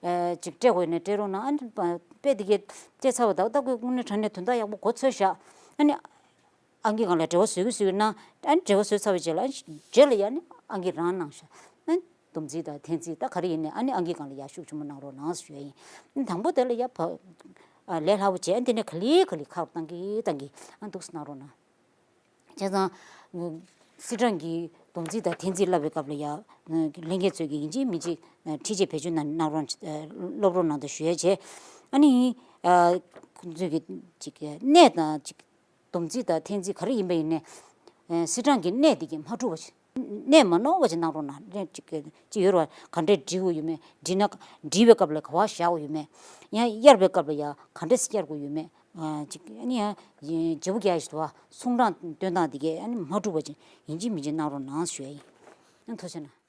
ཨེ་ཅིག་སྤྲད་དགོས་ན་སྤྲད་རོགས་གནང་། ཨ་ནི་དཔེ་འདི་གི་སྤྲད་ཚར་བ་ད་ད་ཁོས་དངོས་གནས་དྲང་གནས་དོན་དག་ཡག་པོ་མགོ་ཚོད་བཞག་ཨ་ནི་ཨང་ཀི་སྒང་ལ་འབྲེལ་བ་བཟོ་གི་བཟོ་གི་གནང་། ཨ་ནི་འབྲེལ་བ་བཟོས་ཚར་བའི་རྗེས་ལ་ཨ་ནི་རྗེས་ལ་ཡ་ནི་ཨང་ཀི་རང་གནང་ཤག་ཨ་ནི་སྡོམ་རྩིས་དང་འཐེན་རྩིས་ད་ག་རེ་ཡིན་ནའི་ཨ་ནི་ཨང་ཀི་སྒང་ལ་ཡ་ཤུགས་ཆེན་པོ་གནང་རོགས་གནང་ཞུ་ཡ་ཡིན། ཨ་ནི་དང་པོ་དེ་ལ་ཡ་ཕ་ཨ་ལས་སླ་པོ་བྱས། ཨ་ནི་དེ་ནས་ག་ལེ་ག་ལེ་ཁ་རུ་བཏང་གི་བཏང་གི་ཨ་འདུག་སེ་གནང་རོགས་གནང་། བྱས་ཙང་། སིལ་གྲངས་ཀྱི་སྡོམ་རྩིས་དང་འཐེན་རྩིས་བསླབ་པའི་སྐབས་ལ་ཡ། ལྷན་རྒྱས་ཚོས་ཀྱིས་ཡིན་གཅིག་མིན་གཅིག་འཕྲི་ཆས་བེད་སྤྱོད་གནང་གནང་རོགས་སློབ་རོགས་གནང་དང་ཞུ་ཡ་བྱས། ཨ་ནི། ཁོང་ཚོས་ཀྱིས་ཅིག་གནས་དང་ཅིག་སྡོམ་རྩིས་དང་འཐེན་རྩིས་ག་རེ་ཡིན་པ་ཡིན་ནའི། སིལ་གྲངས་ཀྱི་གནས་དེ་གས་མ་འཁྲུགས་པ་ཞིག་གནས་མ་ནོར་བ་ཞིག་གནང་རོགས་གནང་། གནས་ཅིག་གི་ཅིག་ཡོད་རེད་བ། ག་འདྲས་འབྲི་དགོས་ཡོད་མེད། འབྲི་ན་འབྲི་བའི་སྐབས་ལ་ག་བ་བཞག་དགོས་ཡོད་མེད། ཡང་གཡར་བའི་སྐབས་ལ་ཡང་ག་འདྲས་གཡར་དགོས་ཡོད་མེད། ཅིག་ཨ་ནི་ཡང་བརྗེ་པོ་རྒྱག་ཡ་ཞིག་འདུག་བ། གསུང་གྲངས་འདོན་སྟངས་དེ་གས་ཨ་ནི་མ་འཁྲུགས་པ་ཅིག་ཡིན་གཅིག་མིན་གཅིག་གནང་རོགས་གནང་ཞུ་ཡ་ཡིན། ཨ་ཐུགས་རྗེ་གནང་།